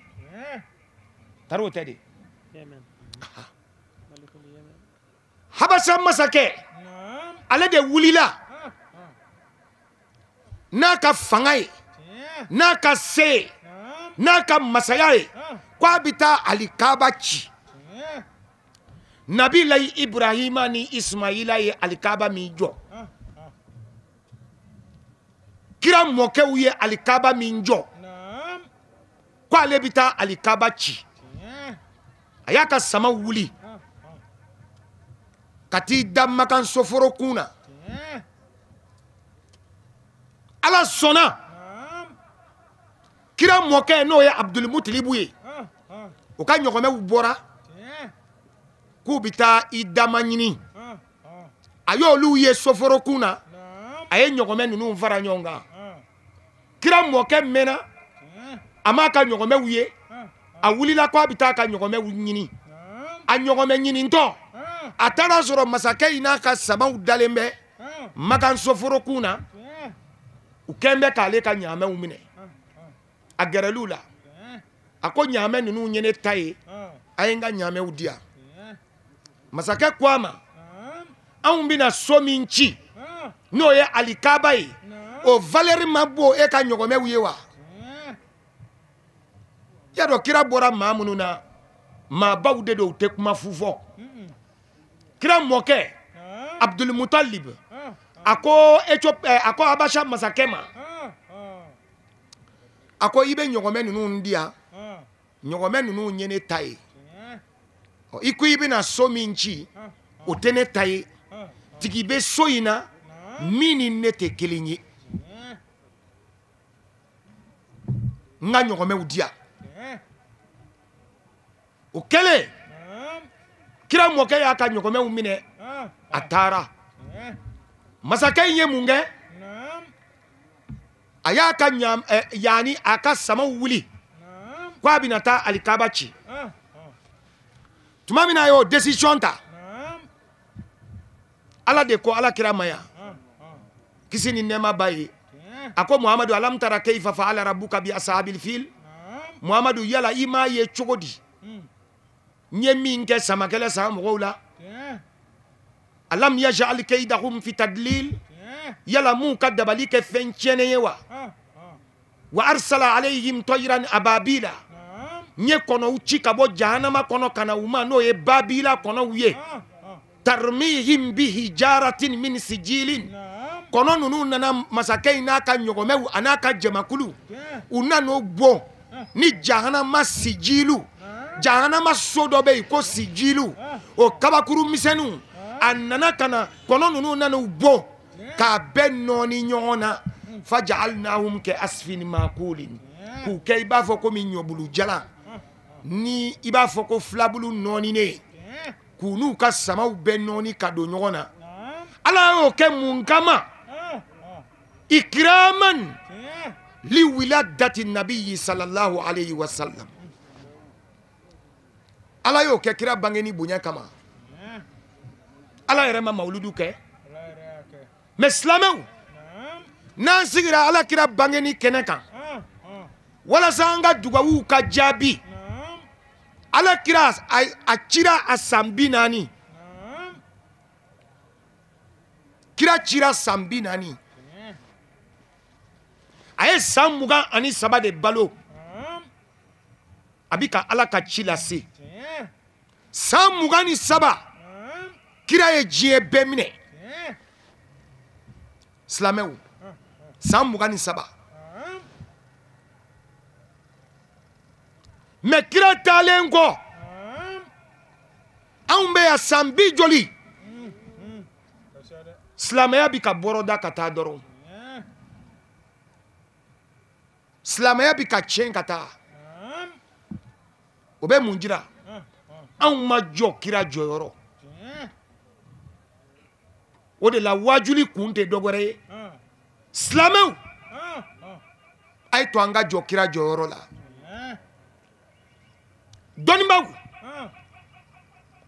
tari o tɛ de, Habasha masakɛ ale de wulila n'a ka fanga ye, n'a ka se ye, n'a ka masaya ye, k'a bɛ taa alikaba ci. Nabilayi Ibrahima ni Ismaila ye alikaba min jɔ, kira mɔkɛw ye alikaba min jɔ, k'ale bɛ taa alikaba ci. A y'a ka sama wuli ka t'i da Makan soforo kun na. Ala sɔnna kira mɔkɛ n'o ye Abdulmutalibu ye, o ka ɲɔgɔmɛw bɔra k'u bɛ taa i dama ɲini. A y'olu ye soforo kun na, a ye ɲɔgɔmɛ ninnu fara ɲɔgɔn kan. Kira mɔkɛ mɛnna, a m'a ka ɲɔgɔmɛw ye, a wulila k'a bɛ taa ka ɲɔgɔmɛw ɲini. A ɲɔgɔmɛ ɲinitɔ, a taara sɔrɔ masakɛ in n'a ka samaw dalen bɛ Makan soforo kun na. U kɛn bɛ k'ale ka ɲaamɛw minɛ. A gɛrɛl'u la, a ko ɲaamɛ ninnu ye ne ta ye, a ye n ka ɲaamɛw di yan. Masakɛ ko a ma, anw bɛna so min ci n'o ye alikaba ye, o valeur ma bon e ka ɲɔgɔmɛw ye wa? Y'a dɔn kira bɔra maa minnu na, maabaw de don, u tɛ kuma fu fɔ. Kira mɔkɛ Abdulmutalib a ko a ko Habasha masakɛ ma, a ko i bɛ ɲɔgɔmɛ ninnu di yan, ɲɔgɔmɛ ninnu ye ne ta ye. I ko i bɛna so min ci, o tɛ ne ta ye. Tigi bɛ so in na min ni ne tɛ kelen ye. N ka ɲɔgɔmɛw di yan. O kɛlen, kira mɔkɛ y'a ka ɲɔgɔmɛw minɛ, a taara. Masakɛ in ye mun kɛ? A y'a ka yaani a ka samaw wuli k'a bɛna taa alikaba ci. Tuma min na a y'o décision ta, Ala de ko Ala kira ma yan, kisi ni nɛɛma b'a ye, a ko Muhamadu alam tara kayfa fa'ala rabbuka bi ashabil fil. Muhamadu, yala i m'a ye cogo di n ye min kɛ samakɛlɛ san mɔgɔw la? Alam yaj'al kaydahum fi tadlil, yala mun ka dabali kɛ fɛn tiɲɛnen ye wa? Wa arsala alayhim tayran ababila, n ye kɔnɔw ci ka bɔ jahanama kɔnɔ ka na u ma, n'o ye babila kɔnɔw ye. Tarmihim bihijaratin min sijilin, kɔnɔ ninnu nana masakɛ in n'a ka ɲɔgɔmɛw a n'a ka jamakulu, u nan'o bon ni jahanama sijilu. Jahanama so dɔ bɛ yen ko sijilu, o kabakuru misɛnninw, a nana ka na kɔnɔ ninnu nana u bon k'a bɛɛ nɔɔni ɲɔgɔn na. Faja'alnahum ka asfin ma'kulin, k'u kɛ i b'a fɔ komi ɲɔbulu jalan, ni i b'a fɔ ko filabulu nɔɔninen, K'u n'u ka samaw bɛɛ nɔɔni ka don ɲɔgɔn na. Ala y'o kɛ mun kama? Ikraman li wiladati nabiyyi sallallahu alayhi wa sallam. Ala y'o kɛ kira bangeni bonya kama. Ala yɛrɛ ma mawuludu kɛ. Mais silamɛw, n'an sigira ala kira bangeni kɛnɛ kan walasa an ka dugawuw ka jaabi, ala kira a cira a san 40. Kira cira san 40. A ye san 23 de balo. A bi ka ala ka ci lase. San 23 kira ye diɲɛ bɛɛ minɛ. Silamɛw, san 23. Mais kira taalen kɔ, anw bɛ yan san 50 joli. Silamɛya bi ka bɔrɔda ka taa dɔrɔn. Silamɛya bi ka tiɲɛ ka taa. O bɛ mun jira? Anw ma jɔ kira jɔyɔrɔ. O de la wajuli kun tɛ dɔ wɛrɛ ye. Silamɛw, a ye to an ka jɔ kira jɔyɔrɔ la. Dɔnnibaaw,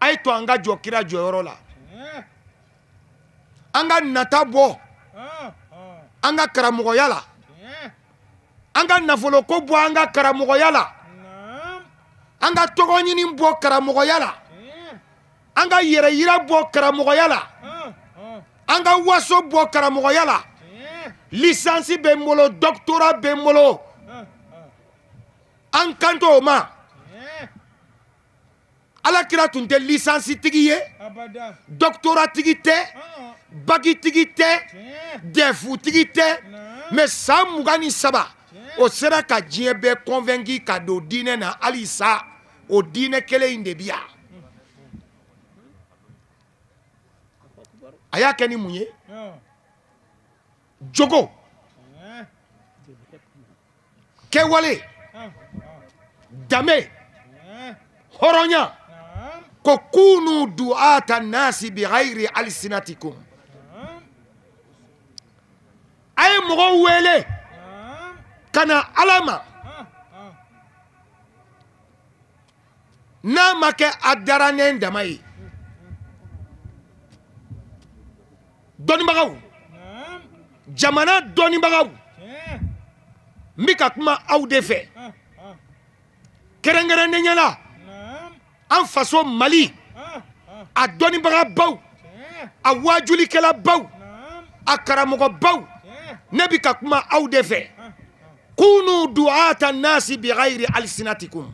a ye to an ka jɔ kira jɔyɔrɔ la. An ka nata bɔ an ka karamɔgɔya la. An ka nafoloko bɔ an ka karamɔgɔya la. An ka tɔgɔ ɲini bɔ karamɔgɔya la. An ka yɛrɛ yira bɔ karamɔgɔya la. An ka waso bɔ karamɔgɔya la. Licence bɛ n bolo, doctorat bɛ n bolo. An kan t'o ma. Ala kira tun tɛ licence tigi ye, doctorat tigi tɛ, bac tigi tɛ, DEF tigi tɛ. Mais san 23 o sera ka diɲɛ bɛɛ convaincu ka don diinɛ na. Hali sa o diinɛ kelen in de bi yan. A y'a kɛ ni mun ye? Jogo, kɛwale, danbe, hɔrɔnya. Ko kunu du'ata nasi bi ghayri alsinatikum. A ye mɔgɔw wele ka na Ala ma, n'a ma kɛ a daranen dama ye. Dɔnnibagaw, jamana dɔnnibagaw, n bɛ ka kuma aw de fɛ kɛrɛnkɛrɛnnenya la. An faso Mali, a dɔnnibagabaw, a waajulikɛlabaw, a karamɔgɔbaw, ne bɛ ka kuma aw de fɛ. Kunu du'ata nasi bi ghayri alsinatikum.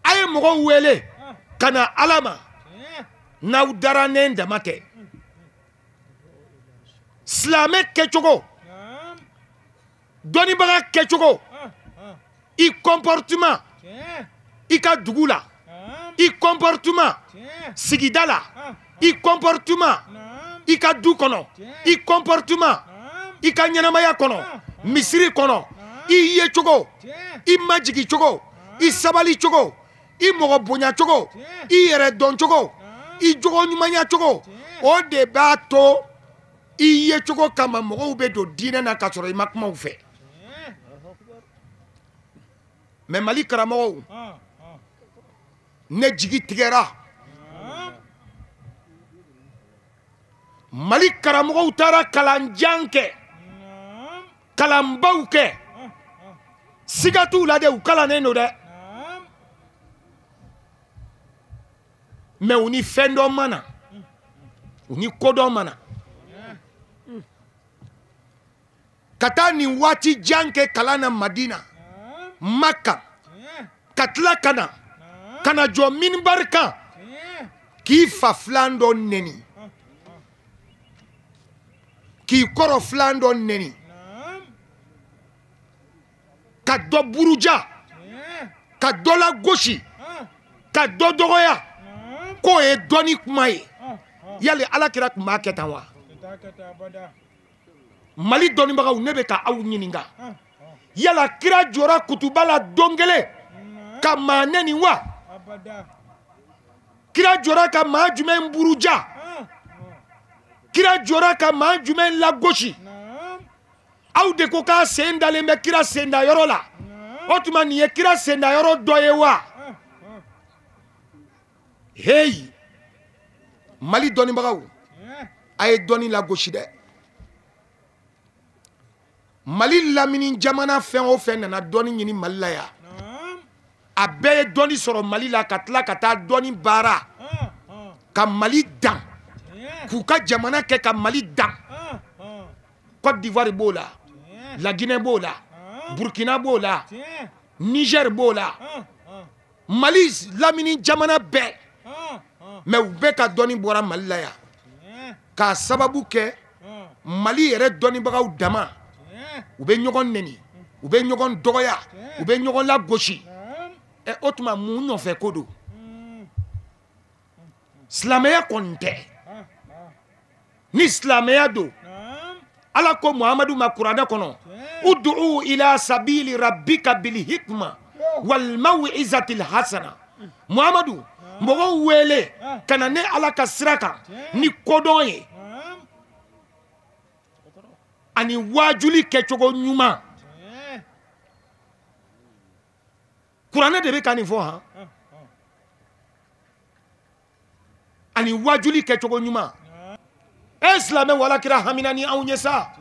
A ye mɔgɔw wele ka na Ala ma n'aw daranen dama tɛ. Silamɛ kɛcogo, dɔnnibaga kɛcogo, i comportement i ka dugu la, i comportement sigida la, i comportement i ka du kɔnɔ, i comportement i ka ɲɛnamaya kɔnɔ, misiri kɔnɔ, i yecogo, i majigi cogo, i sabali cogo, i mɔgɔ bonya cogo, i yɛrɛ dɔn cogo, i jogo ɲumanya cogo, o de b'a to i yecogo kama mɔgɔw bɛ don diinɛ na k'a sɔrɔ i ma kuma u fɛ. Mais Mali karamɔgɔw, ne jigi tigɛra. Mali karamɔgɔw taara kalanjan kɛ, kalanbaw kɛ, siga t'u la dɛ, u kalannen don dɛ. Mais u ni fɛn dɔ ma na, u ni ko dɔ ma na. Ka taa nin waati jan kɛ kalan na Madina, Maka, ka tila ka na, ka na jɔ minibari kan, k'i fa filan dɔ neni, k'i kɔrɔ filan dɔ neni, ka dɔ buruja, ka dɔ lagosi, ka dɔ dɔgɔya, k'o ye dɔnni kuma ye. Yali Ala kira tun b'a kɛ tan wa? Mali dɔnnibagaw, ne bɛ ka aw ɲininka, yala kira jɔra kutuba la don kelen ka maa neni wa? Kira jɔra ka maa jumɛn buruja? Kira jɔra ka maa jumɛn lagosi? Aw de ko k'a sen dalen bɛ kira senda yɔrɔ la. O tuma nin ye kira senda yɔrɔ dɔ ye wa? Hey, Mali dɔnnibagaw, a ye dɔnni lagosi dɛ. Mali lamini jamana fɛn o fɛn nana dɔnni ɲini Mali la yan, a bɛɛ ye dɔnni sɔrɔ Mali la ka tila ka taa dɔnni baara ka Mali dan, k'u ka jamana kɛ ka Mali dan. Côte d'Ivoire b'o la, la Guinée b'o la, Burkina b'o la, Niger b'o la, Mali lamini jamana bɛɛ. Mais u bɛɛ ka dɔnni bɔra Mali la yan k'a sababu kɛ Mali yɛrɛ dɔnnibagaw dama. U bɛ ɲɔgɔn neni, u bɛ ɲɔgɔn dɔgɔya, u bɛ ɲɔgɔn lagosi. Ɛ, o tuma mun nɔfɛ ko don? Silamɛya kɔni tɛ. Ni silamɛya don, Ala ko Muhamadu ma kuranɛ kɔnɔ, ud'u ila sabili rabbika bil hikma wal maw'izatil hasana. Muhamadu, mɔgɔw wele ka na ne Ala ka sira kan ni kodɔn ye ani waajuli kɛcogo ɲuman. Kuranɛ de bɛ ka nin fɔ han. Ani waajuli kɛcogo ɲuman. E silamɛ, wala kira hamina ni anw ye sa.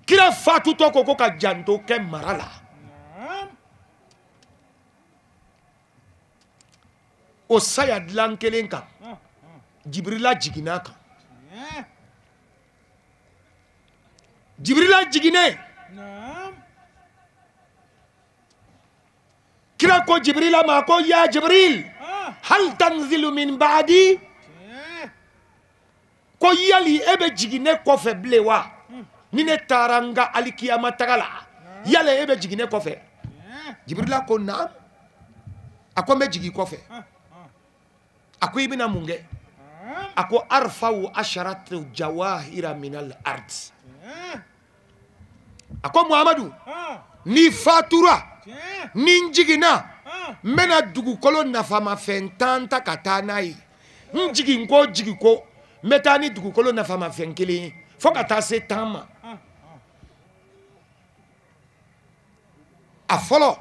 Kira fatutɔ ko ka janto kɛ mara la. O saya dilan kelen kan, Jibirila jiginna kan. Jibirila jiginnen, kira ko Jibirila ma ko ya Jibril, hal tanzilu min ba'di? Ko yali e bɛ jigin ne kɔfɛ bilen wa? Ni ne taara n ka alikiyama taga la, yali e bɛ jigin ne kɔfɛ? Jibirila ko naam. A ko n bɛ jigin kɔfɛ. A ko i bɛna mun kɛ? A ko arfa'u asharatu jawahira minal ard. A ko Muhamadu, n'i fatura, ni n jiginna, n bɛna dugukolo nafamafɛn 10 ta ka taa n'a ye. N jigin ko jigin ko, n bɛ taa ni dugukolo nafamafɛn kelen ye fo ka taa se 10 ma. A fɔlɔ,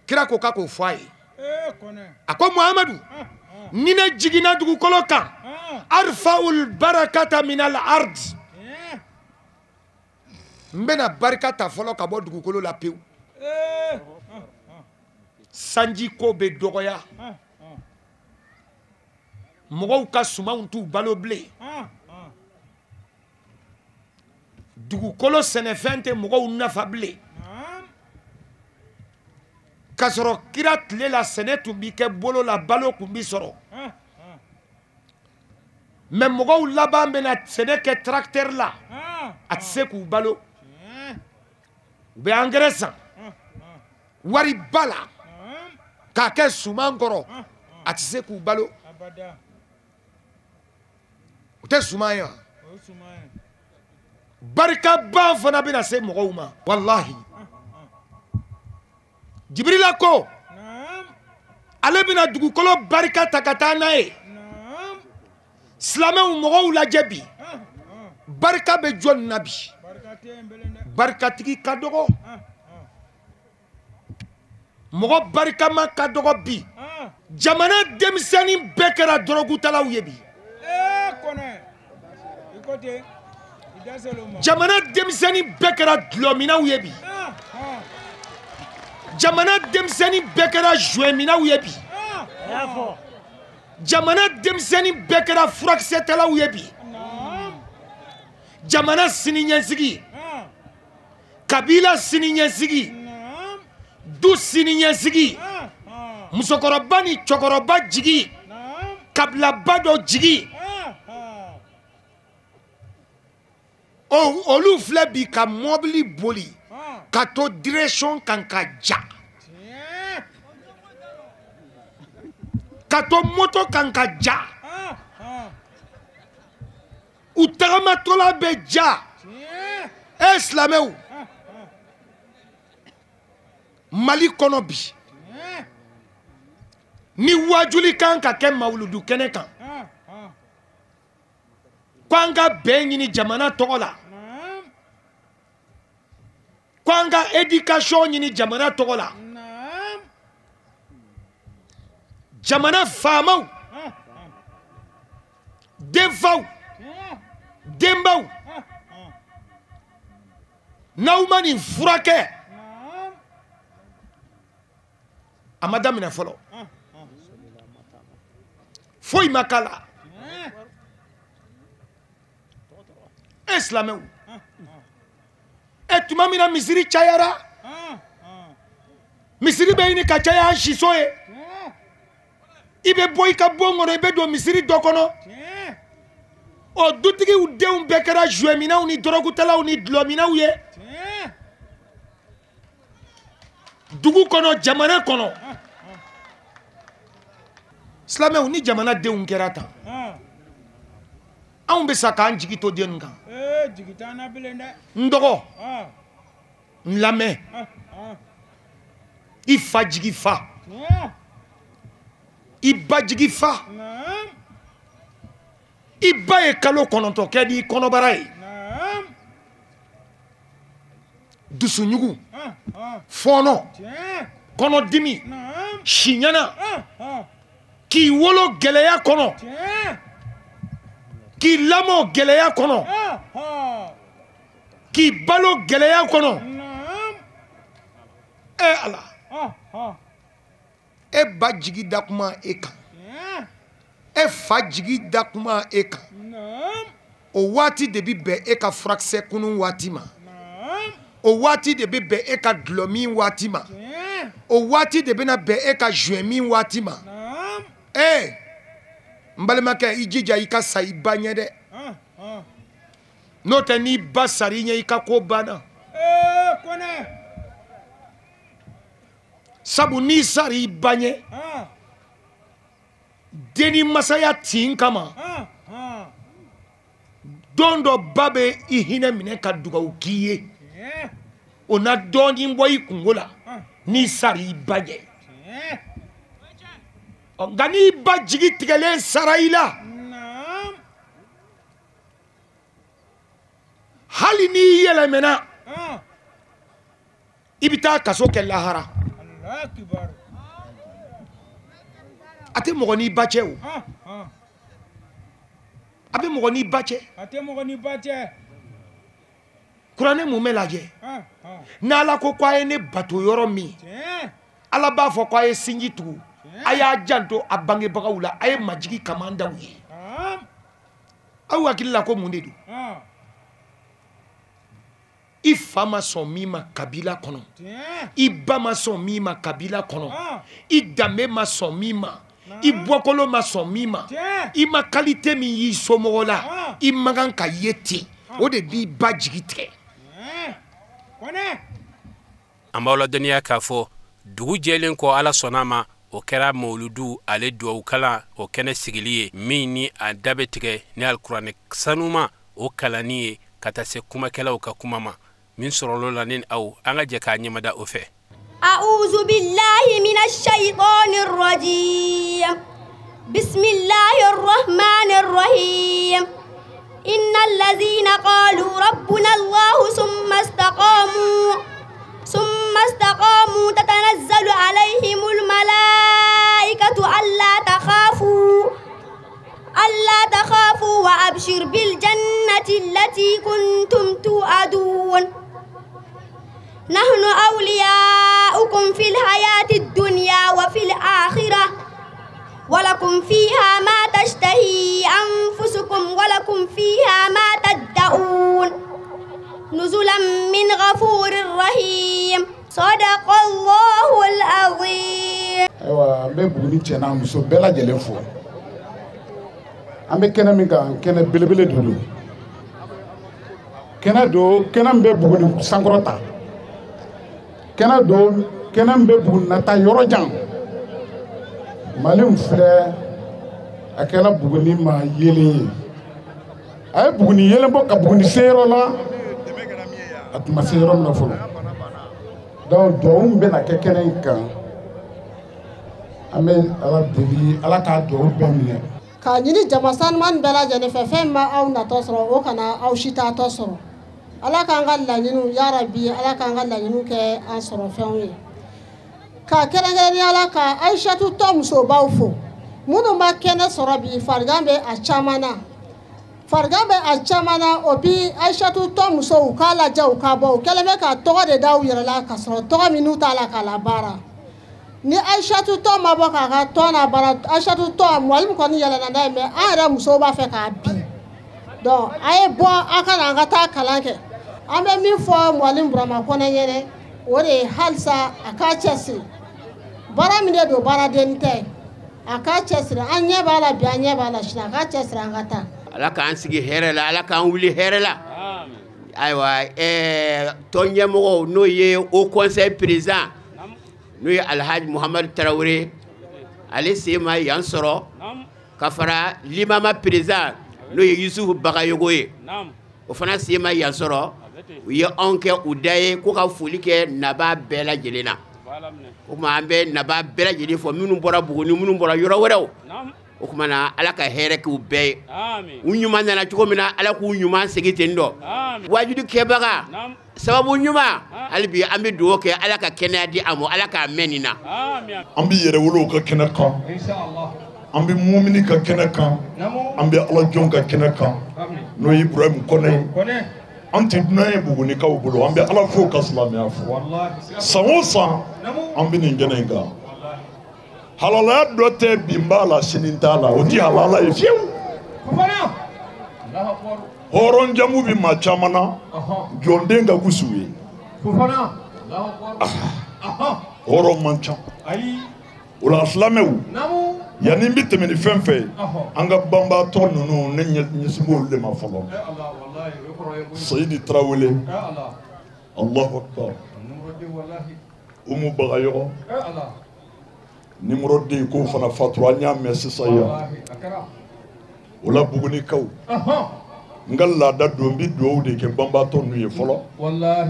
kira ko k'a k'o fɔ a ye. A ko Muhamadu, ni ne jiginna dugukolo kan, arfa'ul barakata minal ard. N bɛna barika ta fɔlɔ ka bɔ dugukolo la pewu. Sanji ko bɛ dɔgɔya, mɔgɔw ka sumanw t'u balo bilen, dugukolo sɛnɛfɛn tɛ mɔgɔw nafa bilen. K'a sɔrɔ kira tile la sɛnɛ tun bi kɛ bolo la, balo tun bi sɔrɔ. Mais mɔgɔw laban bɛna sɛnɛ kɛ tracteur la, a tɛ se k'u balo. U bɛ engrais san wari ba la k'a kɛ suman kɔrɔ, a tɛ se k'u balo. O tɛ suman ye wa? Barikaba fana bɛna se mɔgɔw ma. Walahi, Jibirila ko ale bɛna dugukolo barika ta ka taa n'a ye. Silamɛw, mɔgɔw lajɛ bi, barika bɛ jɔn na bi? Barikatigi ka dɔgɔ, mɔgɔ barikama ka dɔgɔ bi. Jamana denmisɛnnin bɛɛ kɛra dɔrɔgutalaw ye bi. Jamana denmisɛnnin bɛɛ kɛra dulɔminnaw ye bi. Jamana denmisɛnnin bɛɛ kɛra joint-minnaw ye bi. Jamana denmisɛnnin bɛɛ kɛra furakisɛtalaw ye bi. Jamana siniɲɛsigi, kabila siniɲɛsigi, du siniɲɛsigi, musokɔrɔba ni cɛkɔrɔba jigi, kabilaba dɔ jigi, olu filɛ bi ka mɔbili boli ka to direction kan ka ja, ka to moto kan ka ja, u tagamatɔla bɛ ja. E silamɛw, Mali kɔnɔ bi ni wajuli kan ka kɛ mawuludu kɛnɛ kan ko an ka bɛn ɲini jamana tɔgɔ la, ko an ka éducation ɲini jamana tɔgɔ la, jamana faamaw, denfaw, denbaw, n'aw ma nin furakɛ, a ma daminɛ fɔlɔ, foyi ma k'a la. E silamɛw, e tuma min na misiri cayara, misiri bɛ ɲini ka caya an siso ye, i bɛ bɔ i ka bon kɔnɔ, i bɛ don misiri dɔ kɔnɔ, o dutigiw denw bɛɛ kɛra zuwɛminɛw ni dɔrɔgutalaw ni dulɔminɛw ye dugu kɔnɔ, jamana kɔnɔ. Silamɛw, ni jamana denw kɛra tan, anw bɛ sa k'an jigi to den kan. N dɔgɔ, n lamɛn, i fa jigi fa, i ba jigi fa, i ba ye kalo 9 kɛ n'i kɔnɔbara ye, dusuɲugu, fɔɔnɔ, kɔnɔdimi, siɲɛna, k'i wolo gɛlɛya kɔnɔ, k'i lamɔ gɛlɛya kɔnɔ, k'i balo gɛlɛya kɔnɔ. E Ala, e ba jigi da kuma e kan, e fa jigi da kuma e kan, o waati de bi bɛn e ka furakisɛ kunun waati ma, o waati de bi bɛn e ka dulɔmin waati ma, o waati de bɛna bɛn e ka zuwɛmin waati ma. Ee n balimakɛ, i jija i ka sa i ba ɲɛ dɛ, n'o tɛ n'i ba sara i ɲɛ, i ka ko banna. Sabu n'i sara i ba ɲɛ, denni masaya tin kama, don dɔ ba bɛ i hinɛ minɛ ka dugawu k'i ye, o na dɔɔnin bɔ i kungo la n'i sara i ba ɲɛ. Nka n'i ba jigi tigɛlen sara i la, hali n'i yɛlɛmɛna, i bɛ taa kaso kɛ lahara. A tɛ mɔgɔ n'i ba cɛ o, a bɛ mɔgɔ n'i ba cɛ. Kuranɛ mun bɛ lajɛ, n'Ala ko k'a ye ne bato yɔrɔ min, Ala b'a fɔ k'a ye sinji tugu, a y'a janto a bangebagaw la, a ye majigi kaman d'aw ye. Aw hakili la ko mun de don? I fa ma sɔn min ma kabila kɔnɔ, i ba ma sɔn min ma kabila kɔnɔ, i danbe ma sɔn min ma, i bɔkolo ma sɔn min ma, i ma qualité min y'i somɔgɔ la, i man kan ka ye ten, o de b'i ba jigi tigɛ. An b'aw ladɔnniya k'a fɔ dugu jɛlen kɔ, Ala sɔnna a ma, o kɛra mawuludu ale duwawu kalan o kɛnɛ sigili ye, min ni a da bɛ tigɛ ni alikuranɛ sanuma o kalanni ye, ka taa se kumakɛlaw ka kuma ma min sɔrɔlo la ni aw, an ka jɛ k'a ɲɛmada o fɛ. A'udhu billahi minash shaytanir rajim. Bismillahir rahmanir rahim. Innal ladzina qalu rabbuna Allahu thumma istaqamu tatanazzalu alayhimul malaikatu alla takhafu wa abshir bil jannati allati kuntum tu'adun. Nahnu awliya'ukum fil hayati dunya wa fil akhirah wa lakum fiha ma tashtahi anfusukum wa lakum fiha ma tad'un. Nuzulan min ghafurir rahim. Sadaqallahul azim. Ayiwa, n bɛ Buguni cɛ n'a muso bɛɛ lajɛlen fo. An bɛ kɛnɛ min kan, kɛnɛ belebele de don. Kɛnɛ don, kɛnɛ min bɛ Buguni sankɔrɔta. Kɛnɛ don, kɛnɛ min bɛ Buguni nata yɔrɔ jan. Mali min filɛ, a kɛra Buguni ma yeelen ye. A ye Buguni yeelen bɔ ka Buguni se yɔrɔ la, a tun ma se yɔrɔ min na fɔlɔ. Donc duwawu min bɛna kɛ kɛnɛ in kan, an bɛ Ala deli Ala k'a duwawu bɛɛ minɛ. K'a ɲini jama sanuman bɛɛ lajɛlen fɛ, fɛn min ma aw natɔ sɔrɔ, o kana aw si taatɔ sɔrɔ. Ala k'an ka laɲiniw, yarabi Ala k'an ka laɲiniw kɛ an sɔrɔ fɛnw ye. Ka kɛrɛnkɛrɛnnenya la ka Ayisatu tɔ musobaw fo, minnu ma kɛnɛ sɔrɔ bi, farigan bɛ a caman na. Farigan bɛ a caman na, o bi Ayisatu tɔ musow k'a lajɛ u ka bɔ, u kɛlen bɛ ka tɔgɔ de da u yɛrɛ la ka sɔrɔ tɔgɔ min n'u t'a la k'a labaara. Ni Ayisatu tɔ ma bɔ k'a ka tɔn labaara, Ayisatu tɔ Mwalimu kɔni yɛlɛnna n'a ye, mais an yɛrɛ musow b'a fɛ k'a bin. Donc a ye bɔ a ka na an ka taa kalan kɛ. An bɛ min fɔ Mwalimu Burama Kɔnɛ ɲɛnɛ, o de ye halisa a k'a cɛsiri. Baara min de don, baaraden tɛ, a k'a cɛsiri. An ɲɛ b'a la bi, an ɲɛ b'a la sini, a k'a cɛsiri an ka taa. Ala k'an sigi hɛrɛ la, Ala k'an wuli hɛrɛ la. Ayiwa, tɔn ɲɛmɔgɔw n'o ye Haut Conseil président n'o ye Alhaji Muhamadu Tarawele, ale sen ma yan sɔrɔ, ka fara limama président n'o ye Yusufu Bagayogo ye, o fana sen ma yan sɔrɔ. U ye anw kɛ u da ye ko ka foli kɛ naba bɛɛ lajɛlen na. O tuma an bɛ naba bɛɛ lajɛlen fɔ, minnu bɔra Buguni, minnu bɔra yɔrɔ wɛrɛw. O tuma na Ala ka hɛrɛ k'u bɛɛ ye. U ɲuman nana cogo min na, Ala k'u ɲuman segin ten dɔ. Wajibi kɛbaga sababu ɲuman, hali bi an bɛ dugawu kɛ Ala ka kɛnɛya di a ma, Ala k'a mɛn nin na. An bɛ yɛrɛwolow ka kɛnɛ kan, an bɛ mumini ka kɛnɛ kan, an bɛ alajɔn ka kɛnɛ kan, n'o ye Ibrahim Kɔnɛ ye. An tɛ dunan ye Bugunikaw bolo, an bɛ Ala fo ka silamɛya fo. San o san an bɛ nin kɛnɛ in kan. Halalaya dɔ tɛ bin b'a la sini t'a la, o ti halala ye fiyewu. Hɔrɔn jamu bɛ maa caman na, jɔnden ka gosi u ye. Hɔrɔn man ca. O la silamɛw, yanni n bɛ tɛmɛ ni fɛn fɛn ye, an ka banbaatɔ ninnu ne ɲɛsin b'olu de ma fɔlɔ. Seyidi Tarawele, Alahu akbar, Umu Bagayɔgɔ, numéro 2 k'o fana fatura, an y'a mɛn sisan yan. O la Bugunikaw, n ka laada don, n bɛ dugawu de kɛ banbaatɔ ninnu ye fɔlɔ.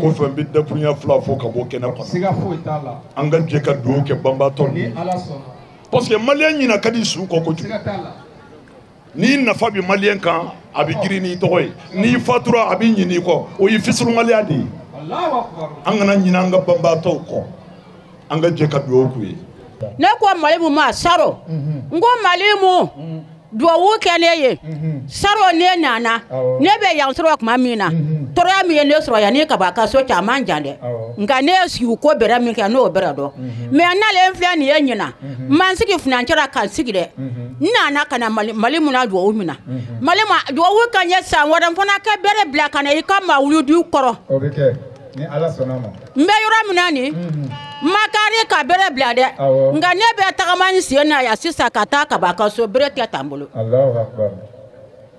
Kɔfɛ n bɛ dakurunya fila fɔ ka bɔ kɛnɛ kɔnɔ. An ka jɛ ka dugawu kɛ banbaatɔ ninnu ye. Parce que maliyɛn ɲina ka di su kɔ kojugu. N'i nafa bɛ maliyɛn kan, a bɛ girin n'i tɔgɔ ye. N'i fatura, a bɛ ɲin'i kɔ. O ye fisirumaliya de ye. An kana ɲinɛ an ka banbaatɔw kɔ. An ka jɛ ka dugawu k'u ye. Ne ko Mwalimu ma saro, n ko Mwalimu duwawu kɛ ne ye. Saro ne nana, ne bɛ yan sɔrɔ tuma min na, tɔɔrɔya min ye ne sɔrɔ yan ni kaba ka so cɛ a man jan dɛ, nka ne ye sigi ko bɛrɛ min kɛ n'o bɛrɛ dɔn. Mais n'ale filɛ nin ye ɲina, n ma n sigi furancɛ la ka n sigi dɛ, n nana ka na Mwalimu na duwawu min na. Mwalimu duwawu ka ɲɛ san wɛrɛ n fana ka bɛrɛ bila ka na i ka mawuludu kɔrɔ. O bɛ kɛ ni Ala sɔnna ma. N bɛ yɔrɔ min na nin, ma kari ka bere bila dɛ, nka ne bɛ tagama n sen na yan sisan ka taa kaba ka so, bere tɛ t'an bolo. Alahu akbar.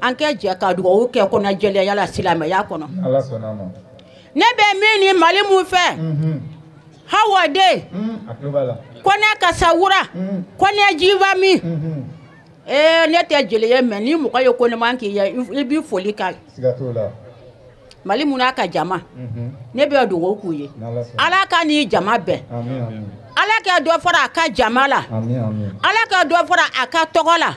An kɛ jɛ ka dugawu kɛ kɔnɔjɛlenya la silamɛya kɔnɔ. Ala sɔnna ma. Ne bɛ min ni Mwalimu fɛ, Hawa den, Kɔnɛ Kasawura, Kɔnɛ Jiba min. Ne tɛ jeli ye, mais ni mɔgɔ ye ko ɲuman k'i ye, i b'i foli k'a ye. Siga t'o la. Mwalimu n'a ka jama, ne bɛ dugawu k'u ye. Ala ka n'i jama bɛn. Ala ka dɔ fara a ka jama la. Ala ka dɔ fara a ka tɔgɔ la.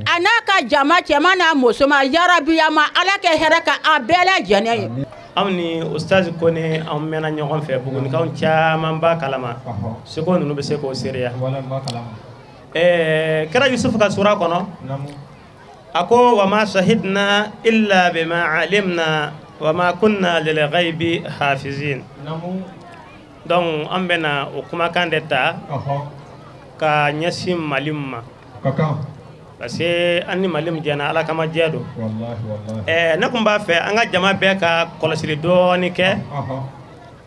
A n'a ka jama cɛman n'a musoman, yarabi ma Ala ka hɛrɛ ka a bɛɛ lajɛlen ye. Anw ni Ustaz Kone anw mɛnna ɲɔgɔn fɛ, Bugunikaw caman b'a kalama, seko ninnu bɛ se k'o seereya. Kɛra Yusufu ka sura kɔnɔ, a ko wa ma shahidna illa bima alimna wa ma kunna lil ghaibi hafizin. Donc an bɛna o kumakan de ta ka ɲɛsin Mwalimu ma, parce que an ni Mwalimu jɛna Ala kama jɛ don. Ne tun b'a fɛ an ka jama bɛɛ ka kɔlɔsili dɔɔni kɛ.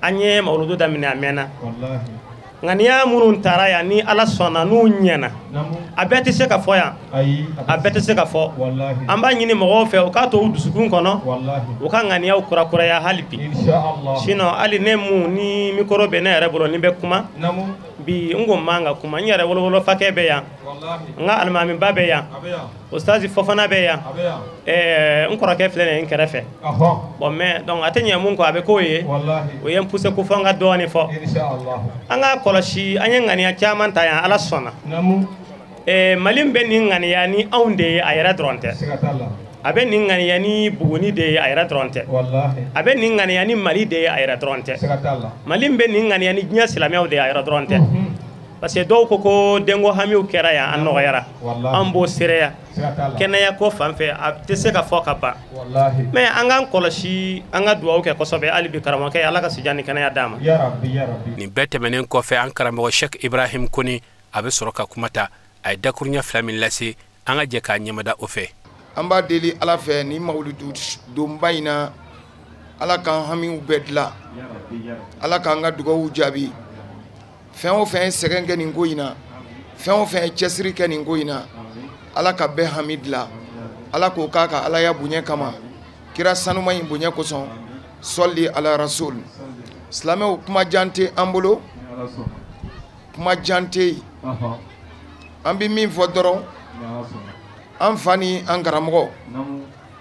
An ye mawuludu daminɛ a mɛnna, nka n'i y'a minnu taara yan ni Ala sɔnna n'u ɲɛna, a bɛɛ tɛ se ka fɔ yan, a bɛɛ tɛ se ka fɔ. An b'a ɲini mɔgɔw fɛ u k'a to u dusukun kɔnɔ, u ka ŋaniyaw kurakuraya hali bi. Sinon hali ne mun ni micro bɛ ne yɛrɛ bolo ni bɛ kuma Bi n ko man ka kuma, n yɛrɛ wolowolo fakɛ bɛ yan, n ka alimamiba bɛ yan, ustazi Fofana bɛ yan, n kɔrɔkɛ filɛ nin ye n kɛrɛfɛ. Bon mais donc a tɛ ɲɛ mun kɔ, a bɛ k'o ye, o ye n poussé ko fɔ n ka dɔɔnin fɔ. An ka kɔlɔsi, an ye ŋaniya caman ta yan, Ala sɔnna. Mali bɛ nin ŋaniya ni anw de ye, a yɛrɛ dɔrɔn tɛ. A bɛ nin ŋaniya ni Buguni de ye, a yɛrɛ dɔrɔn tɛ. A bɛ nin ŋaniya ni Mali de ye, a yɛrɛ dɔrɔn tɛ. Mali bɛ nin ŋaniya ni diɲɛ silamɛw de ye, a yɛrɛ dɔrɔn tɛ. Parce que dɔw ko ko denko hamiw kɛra yan, an nɔgɔyara, an b'o seereya. Kɛnɛya ko fan fɛ, a tɛ se ka fɔ ka ban. Mais an k'an kɔlɔsi, an ka dugawu kɛ kosɛbɛ hali bi karamɔgɔkɛ, Ala ka sijan ni kɛnɛya d'a ma. Nin bɛɛ tɛmɛnen kɔfɛ, an karamɔgɔ Cheikh Ibrahim Kone a bɛ sɔrɔ ka kuma ta. A ye dakuruɲɛ 2 min lase, an ka jɛ k'a ɲɛmada o fɛ. An b'a deli Ala fɛ ni mawuludu donba in na, Ala k'an hamiw bɛɛ dilan, Ala k'an ka dugawu jaabi. Fɛn o fɛn ye sɛgɛn kɛ nin ko in na, fɛn o fɛn ye cɛsiri kɛ nin ko in na, Ala ka bɛɛ hami dilan, Ala k'o k'a ka Alaya bonya kama, kira sanuma in bonya kosɔn, sɔli ala rasul. Silamɛw, kuma jan tɛ an bolo, kuma jan tɛ yen. An bɛ min fɔ dɔrɔn, an fa ni an karamɔgɔ,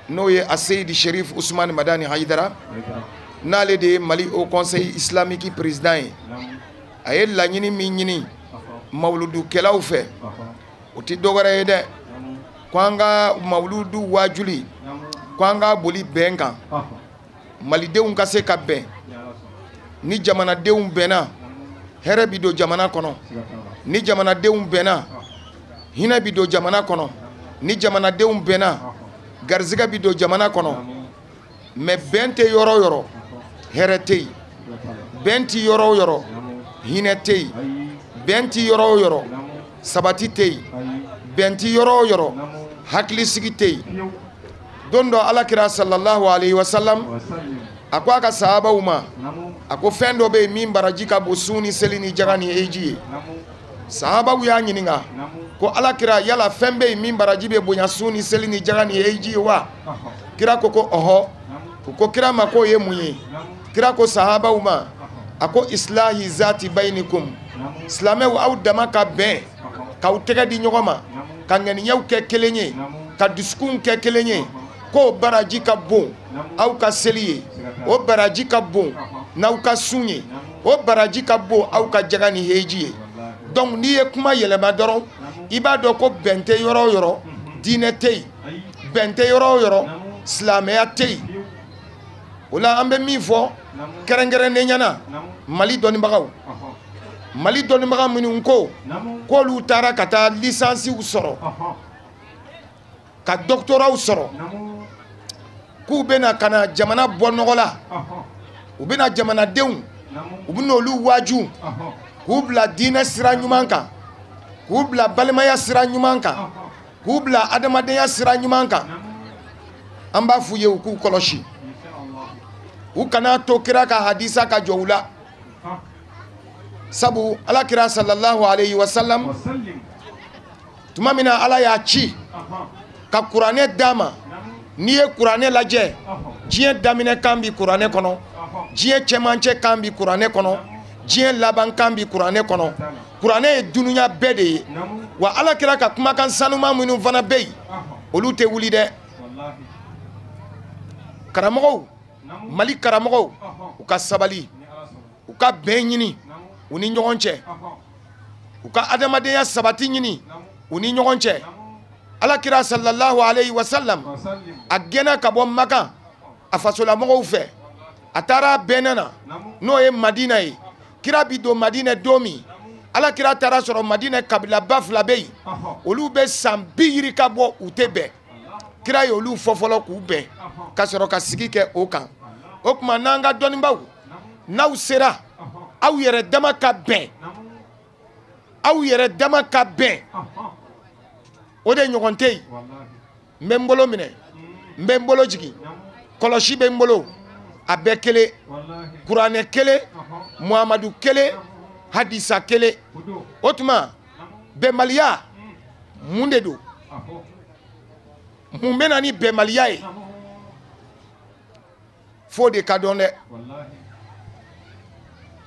n'o ye Aseyidi Sherif Usumani Madani Hayidara, n'ale de ye Mali Haut Conseil islamique président ye, a ye laɲini min ɲini mawuludukɛlaw fɛ, o tɛ dɔwɛrɛ ye dɛ, ko an ka mawuludu waajuli, ko an ka boli bɛn kan, malidenw ka se ka bɛn. Ni jamanadenw bɛnna, hɛrɛ bi don jamana kɔnɔ. Ni jamanadenw bɛnna, hinɛ bi don jamana kɔnɔ. Ni jamanadenw bɛnna, garizigɛ bi don jamana kɔnɔ. Mais bɛn tɛ yɔrɔ o yɔrɔ, hɛrɛ tɛ yen. Bɛn tɛ yɔrɔ o yɔrɔ, hinɛ tɛ yen. Bɛn tɛ yɔrɔ o yɔrɔ, sabati tɛ yen. Bɛn tɛ yɔrɔ o yɔrɔ, hakilisigi tɛ yen. Don dɔ Ala kira sallallahu alayhi wa sallam, a ko a ka sahabaw ma, a ko fɛn dɔ bɛ yen min baraji ka bon sun ni seli ni jaga ni eji ye. Sahabaw y'a ɲininka ko Ala kira, yala fɛn bɛ yen min baraji bɛ bonya sun ni seli ni jaga ni eji ye wa? Kira ko ko ɔhɔ. U ko kira ma k'o ye mun ye? Kira ko sahabaw ma, a ko islahi zati bayinikum, silamɛw aw dama ka bɛn, k'aw tɛgɛ di ɲɔgɔn ma, ka ŋaniyaw kɛ kelen ye, ka dusukunw kɛ kelen ye, k'o baraji ka bon aw ka seli ye, o baraji ka bon n'aw ka sun ye, o baraji ka bon aw ka jaga ni heji ye. Donc n'i ye kuma yɛlɛma dɔrɔn, i b'a dɔn ko bɛn tɛ yɔrɔ o yɔrɔ, diinɛ tɛ yen. Bɛn tɛ yɔrɔ o yɔrɔ, silamɛya tɛ yen. O la an bɛ min fɔ kɛrɛnkɛrɛnnenya na, Mali dɔnnibagaw, Mali dɔnnibaga minnu ko k'olu taara ka taa lisansiw sɔrɔ, ka doctoratw sɔrɔ, k'u bɛna ka na jamana bɔ nɔgɔ la, u bɛna jamanadenw, u bɛna olu waaju, k'u bila diinɛ sira ɲuman kan, k'u bila balimaya sira ɲuman kan, k'u bila adamadenya sira ɲuman kan. An b'a f'u ye u k'u kɔlɔsi, u kana to kira ka hadisa ka jɔ u la. Sabu Ala kira sallallahu alayhi wa sallam, tuma min na Ala y'a ci ka kuranɛ d'a ma, n'i ye kuranɛ lajɛ, diɲɛ daminɛ kan bi kuranɛ kɔnɔ, diɲɛ cɛmancɛ kan bi kuranɛ kɔnɔ, diɲɛ laban kan bi kuranɛ kɔnɔ. Kuranɛ ye dunuya bɛɛ de ye. Wa Ala kira ka kumakan sanuman minnu fana bɛ yen, olu tɛ wuli dɛ. Karamɔgɔw, Mali karamɔgɔw, u ka sabali, u ka bɛn ɲini u ni ɲɔgɔn cɛ, u ka adamadenya sabati ɲini u ni ɲɔgɔn cɛ. Ala kira sallallahu alayhi wa sallam, a gɛnna ka bɔ Makan a fasolamɔgɔw fɛ, a taara bɛnna na, n'o ye Madina ye. Kira bi don Madina don min, Ala kira taara sɔrɔ Madina kabilaba 2 bɛ yen, olu bɛ san 30 ka bɔ u tɛ bɛn. Kira ye olu fɔ fɔlɔ k'u bɛn, ka sɔrɔ ka sigi kɛ o kan. O tuma n'an ka dɔnnibaw, n'aw sera aw yɛrɛ dama ka bɛn, aw yɛrɛ dama ka bɛn, o de ɲɔgɔn tɛ yen. N bɛ n bolo minɛ, n bɛ n bolo jigin, kɔlɔsi bɛ n bolo, a bɛɛ kelen, kuranɛ kelen, Muhamadu kelen, hadisa kelen. O tuma bɛnbaliya mun de don? Mun bɛ na ni bɛnbaliya ye? F'o de ka dɔn dɛ.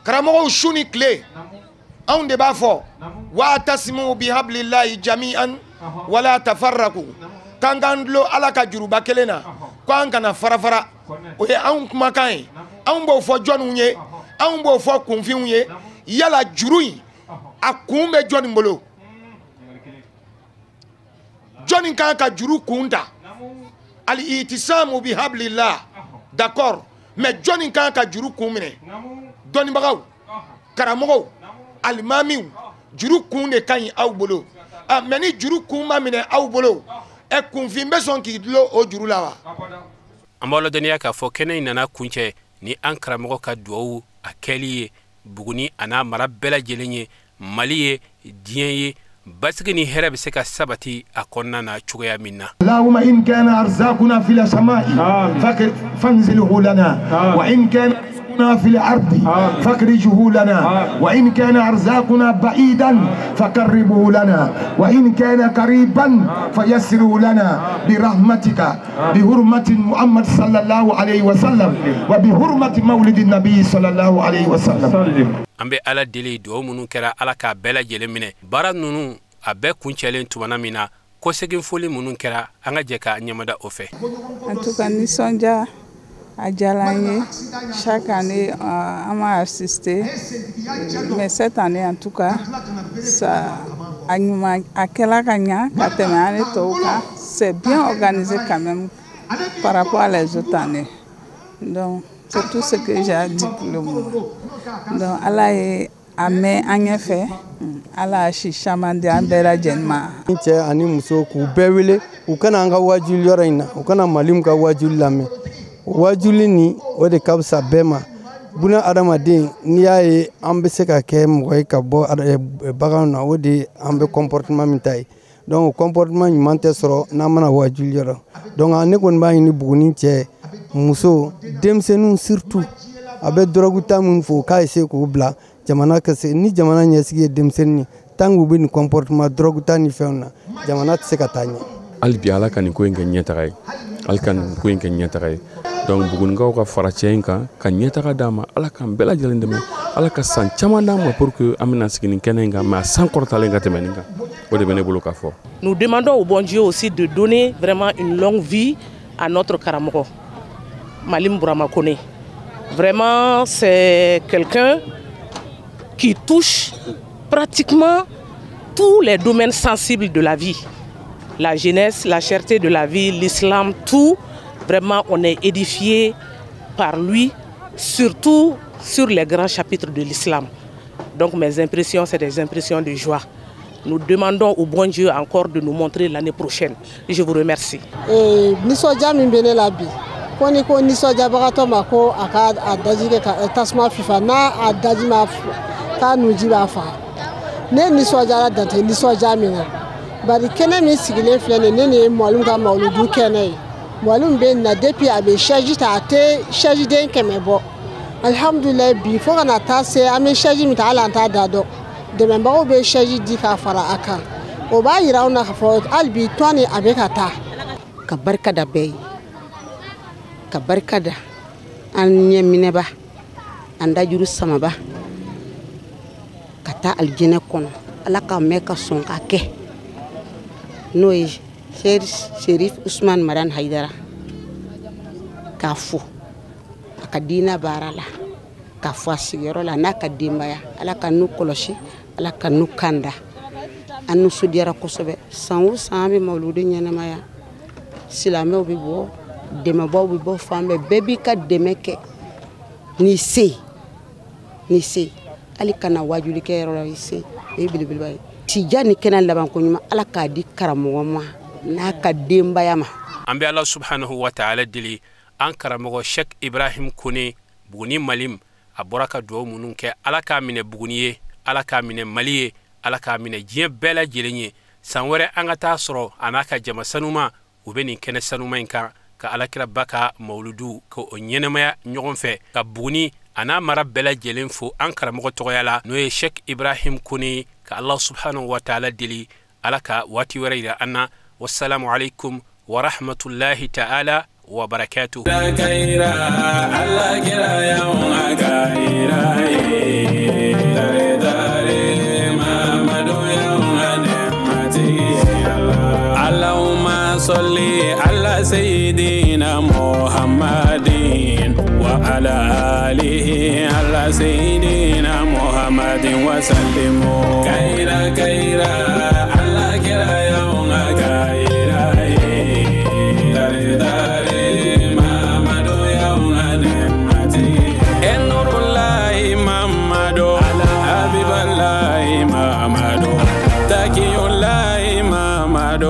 Karamɔgɔw su ni tile, Anw de b'a fɔ wa'tasimu bihablillahi jami'an wala tafarraqu, k'an k'an dulon Ala ka juruba kelen na, k'an kana fara fara. O ye anw kumakan ye. Anw b'o fɔ jɔnniw ye? Anw b'o fɔ kunfinw ye. Yala juru in a kun bɛ jɔnni bolo? Jɔnni kan ka juru kun ta? Al-itisamu bihablillah, d'accord, mais jɔnni kan ka juru kun minɛ? Dɔnnibagaw, karamɔgɔw, alimamiw, juru kun de ka ɲi aw bolo. Ah, mais ni juru kun ma minɛ aw bolo, ɛ kunfin bɛ sɔn k'i dulon o juru la wa? An b'aw ladɔnniya k'a fɔ kɛnɛ in nana kuncɛ ni an karamɔgɔ ka duwawu a kɛli ye Buguni a n'a mara bɛɛ lajɛlen ye, Mali ye, diɲɛ ye, basigi ni hɛrɛ bɛ se ka sabati a kɔnɔna na cogoya min na. اللهم إن كان أرزاقنا في السماء فانزله لنا، وإن كان رزقنا في الأرض فاخرجه لنا، وإن كان أرزاقنا بعيدا فقربه لنا، وإن كان قريبا فيسره لنا برحمتك، بحرمة محمد صلى الله عليه وسلم، وبحرمة مولد النبي صلى الله عليه وسلم. An bɛ Ala deli, dugawu minnu kɛra, Ala k'a bɛɛ lajɛlen minɛ. Baara ninnu a bɛɛ kuncɛlen tumana min na, kɔsegin foli minnu kɛra, an ka jɛ k'a ɲɛmada o fɛ. En tout cas, nisɔndiya a diyara an ye. Chaque année an m'a assisté, mais cette année en tout cas ça a ɲuman, a kɛla ka ɲa ka tɛmɛ année tɔw kan. C'est bien organisé quand même par rapport à les autres années. Donc c'est tout ce que j'ai à dire pour le moment. Donc Ala ye a mɛn an ɲɛfɛ, Ala y'a si caman di an bɛɛ lajɛlen ma. Ni cɛ ani muso, k'u bɛɛ wele u kana an ka wajuli yɔrɔ in na, u kana Malimu ka wajuli lamɛn. Wajuli nin o de ka fisa bɛɛ ma. Buna adamaden, n'i y'a ye an bɛ se ka kɛ mɔgɔ ye ka bɔ baganw na, o de an bɛ comportement min ta ye. Donc comportement ɲuman tɛ sɔrɔ n'an mana wajuli yɔrɔ. Donc ne kɔni b'a ɲini Buguni cɛ, muso, denmisɛnninw surtout, a bɛ dɔrɔgu ta min fɔ, k'a essayer k'o bila. Jamana ka se ni jamana ɲɛsigi ye denmisɛnnin ye, tant que u bɛ nin comportement dɔrɔgu ta ni fɛnw na, jamana tɛ se ka taa ɲɛ. Hali bi Ala ka nin ko in kɛ ɲɛtaga ye, Ala ka nin ko in kɛ ɲɛtaga ye. Donc Bugunikaw ka fara cɛ in kan ka ɲɛtaga d'a ma. Ala k'an bɛɛ lajɛlen dɛmɛ, Ala ka san caman d'an ma pour que an bɛna sigi nin kɛnɛ in kan, mais a san kɔrɔtalen ka tɛmɛ nin kan. O de bɛ ne bolo k'a fɔ. Nous demandons au bon Dieu aussi de donner vraiment une longue vie à notre karamɔgɔ Malim Bourama Kone. Vraiment, c'est quelqu'un qui touche pratiquement tous les domaines sensibles de la vie. La jeunesse, la cherté de la vie, l'islam, tout. Vraiment, on est édifié par lui, surtout sur les grands chapitres de l'islam. Donc mes impressions, c'est des impressions de joie. Nous demandons au bon Dieu encore de nous montrer l'année prochaine. Je vous remercie. Nisɔndiya min bɛ ne la bi, ko ni ko nisɔndiyabagatɔ ma ko a ka a daji kɛ ka tasuma fifa, n'a a daji ma k'a nunji b'a faga. Ne nisɔndiyara dan tɛ nisɔndiya min na, bari kɛnɛ min sigilen filɛ nin ye, ne ye Malimu ka mawuludu kɛnɛ ye. Malimu bɛ na depuis a bɛ chaise ta, a tɛ chaise den 100 bɔ. Alihamudulilayi, bi fo ka na taa se an bɛ chaise min ta, hali an t'a da dɔn. Dɛmɛbagaw bɛ chaise di ka fara a kan, o b'a yira anw na k'a fɔ hali bi tɔn nin a bɛ ka taa. Ka barika da bɛɛ ye, ka barika da an ɲɛminɛba, an dajuru samaba, ka taa alijinɛ kɔnɔ. Ala ka mɛn ka sɔn ka kɛ, n'o ye Serif Usman Madan Hayidara, k'a fo a ka diinɛ baara la, k'a fo a sigiyɔrɔ la n'a ka denbaya. Ala ka n'u kɔlɔsi, Ala ka n'u kanda. An nisɔndiyara kosɛbɛ. San o san an bɛ mawuludu ɲɛnamaya, silamɛw bɛ bɔ, dɛmɛbaw bɛ bɔ fan bɛɛ, bɛɛ b'i ka dɛmɛ kɛ n'i se, n'i se. Hali kana wajuli kɛ yɔrɔ la, i se, o ye belebeleba ye. Sija ni kɛnɛ labanko ɲuman, Ala k'a di karamɔgɔ ma n'a ka denbaya ma. An bɛ Ala subhanahu wa ta'ala deli, an karamɔgɔ Sheikh Ibrahim Kone, Buguni Malim, a bɔra ka dugawu minnu kɛ, Ala k'a minɛ Buguni ye, Ala k'a minɛ Mali ye, Ala k'a minɛ diɲɛ bɛɛ lajɛlen ye. San wɛrɛ an ka taa sɔrɔ a n'a ka jama sanuma, u bɛ nin kɛnɛ sanuma in kan ka Alakiraba ka mawuludu ko o ɲɛnamaya ɲɔgɔn fɛ, ka Buguni a n'a mara bɛɛ lajɛlen fo an karamɔgɔ tɔgɔya la, n'o ye Sheikh Ibrahim Kone, ka Allah subhanahu wa ta'ala deli Ala ka waati wɛrɛ yira an na. Wassalamu alaikum wa rahmatullahi ta'ala wa barakatuh. صل على سيدنا محمد وعلى آله على سيدنا محمد وسلم. كيرا كيرا على كيرا يوم كيرا داري داري محمد يوم نعمتي النور الله محمد حبيب الله محمد تقي الله محمد.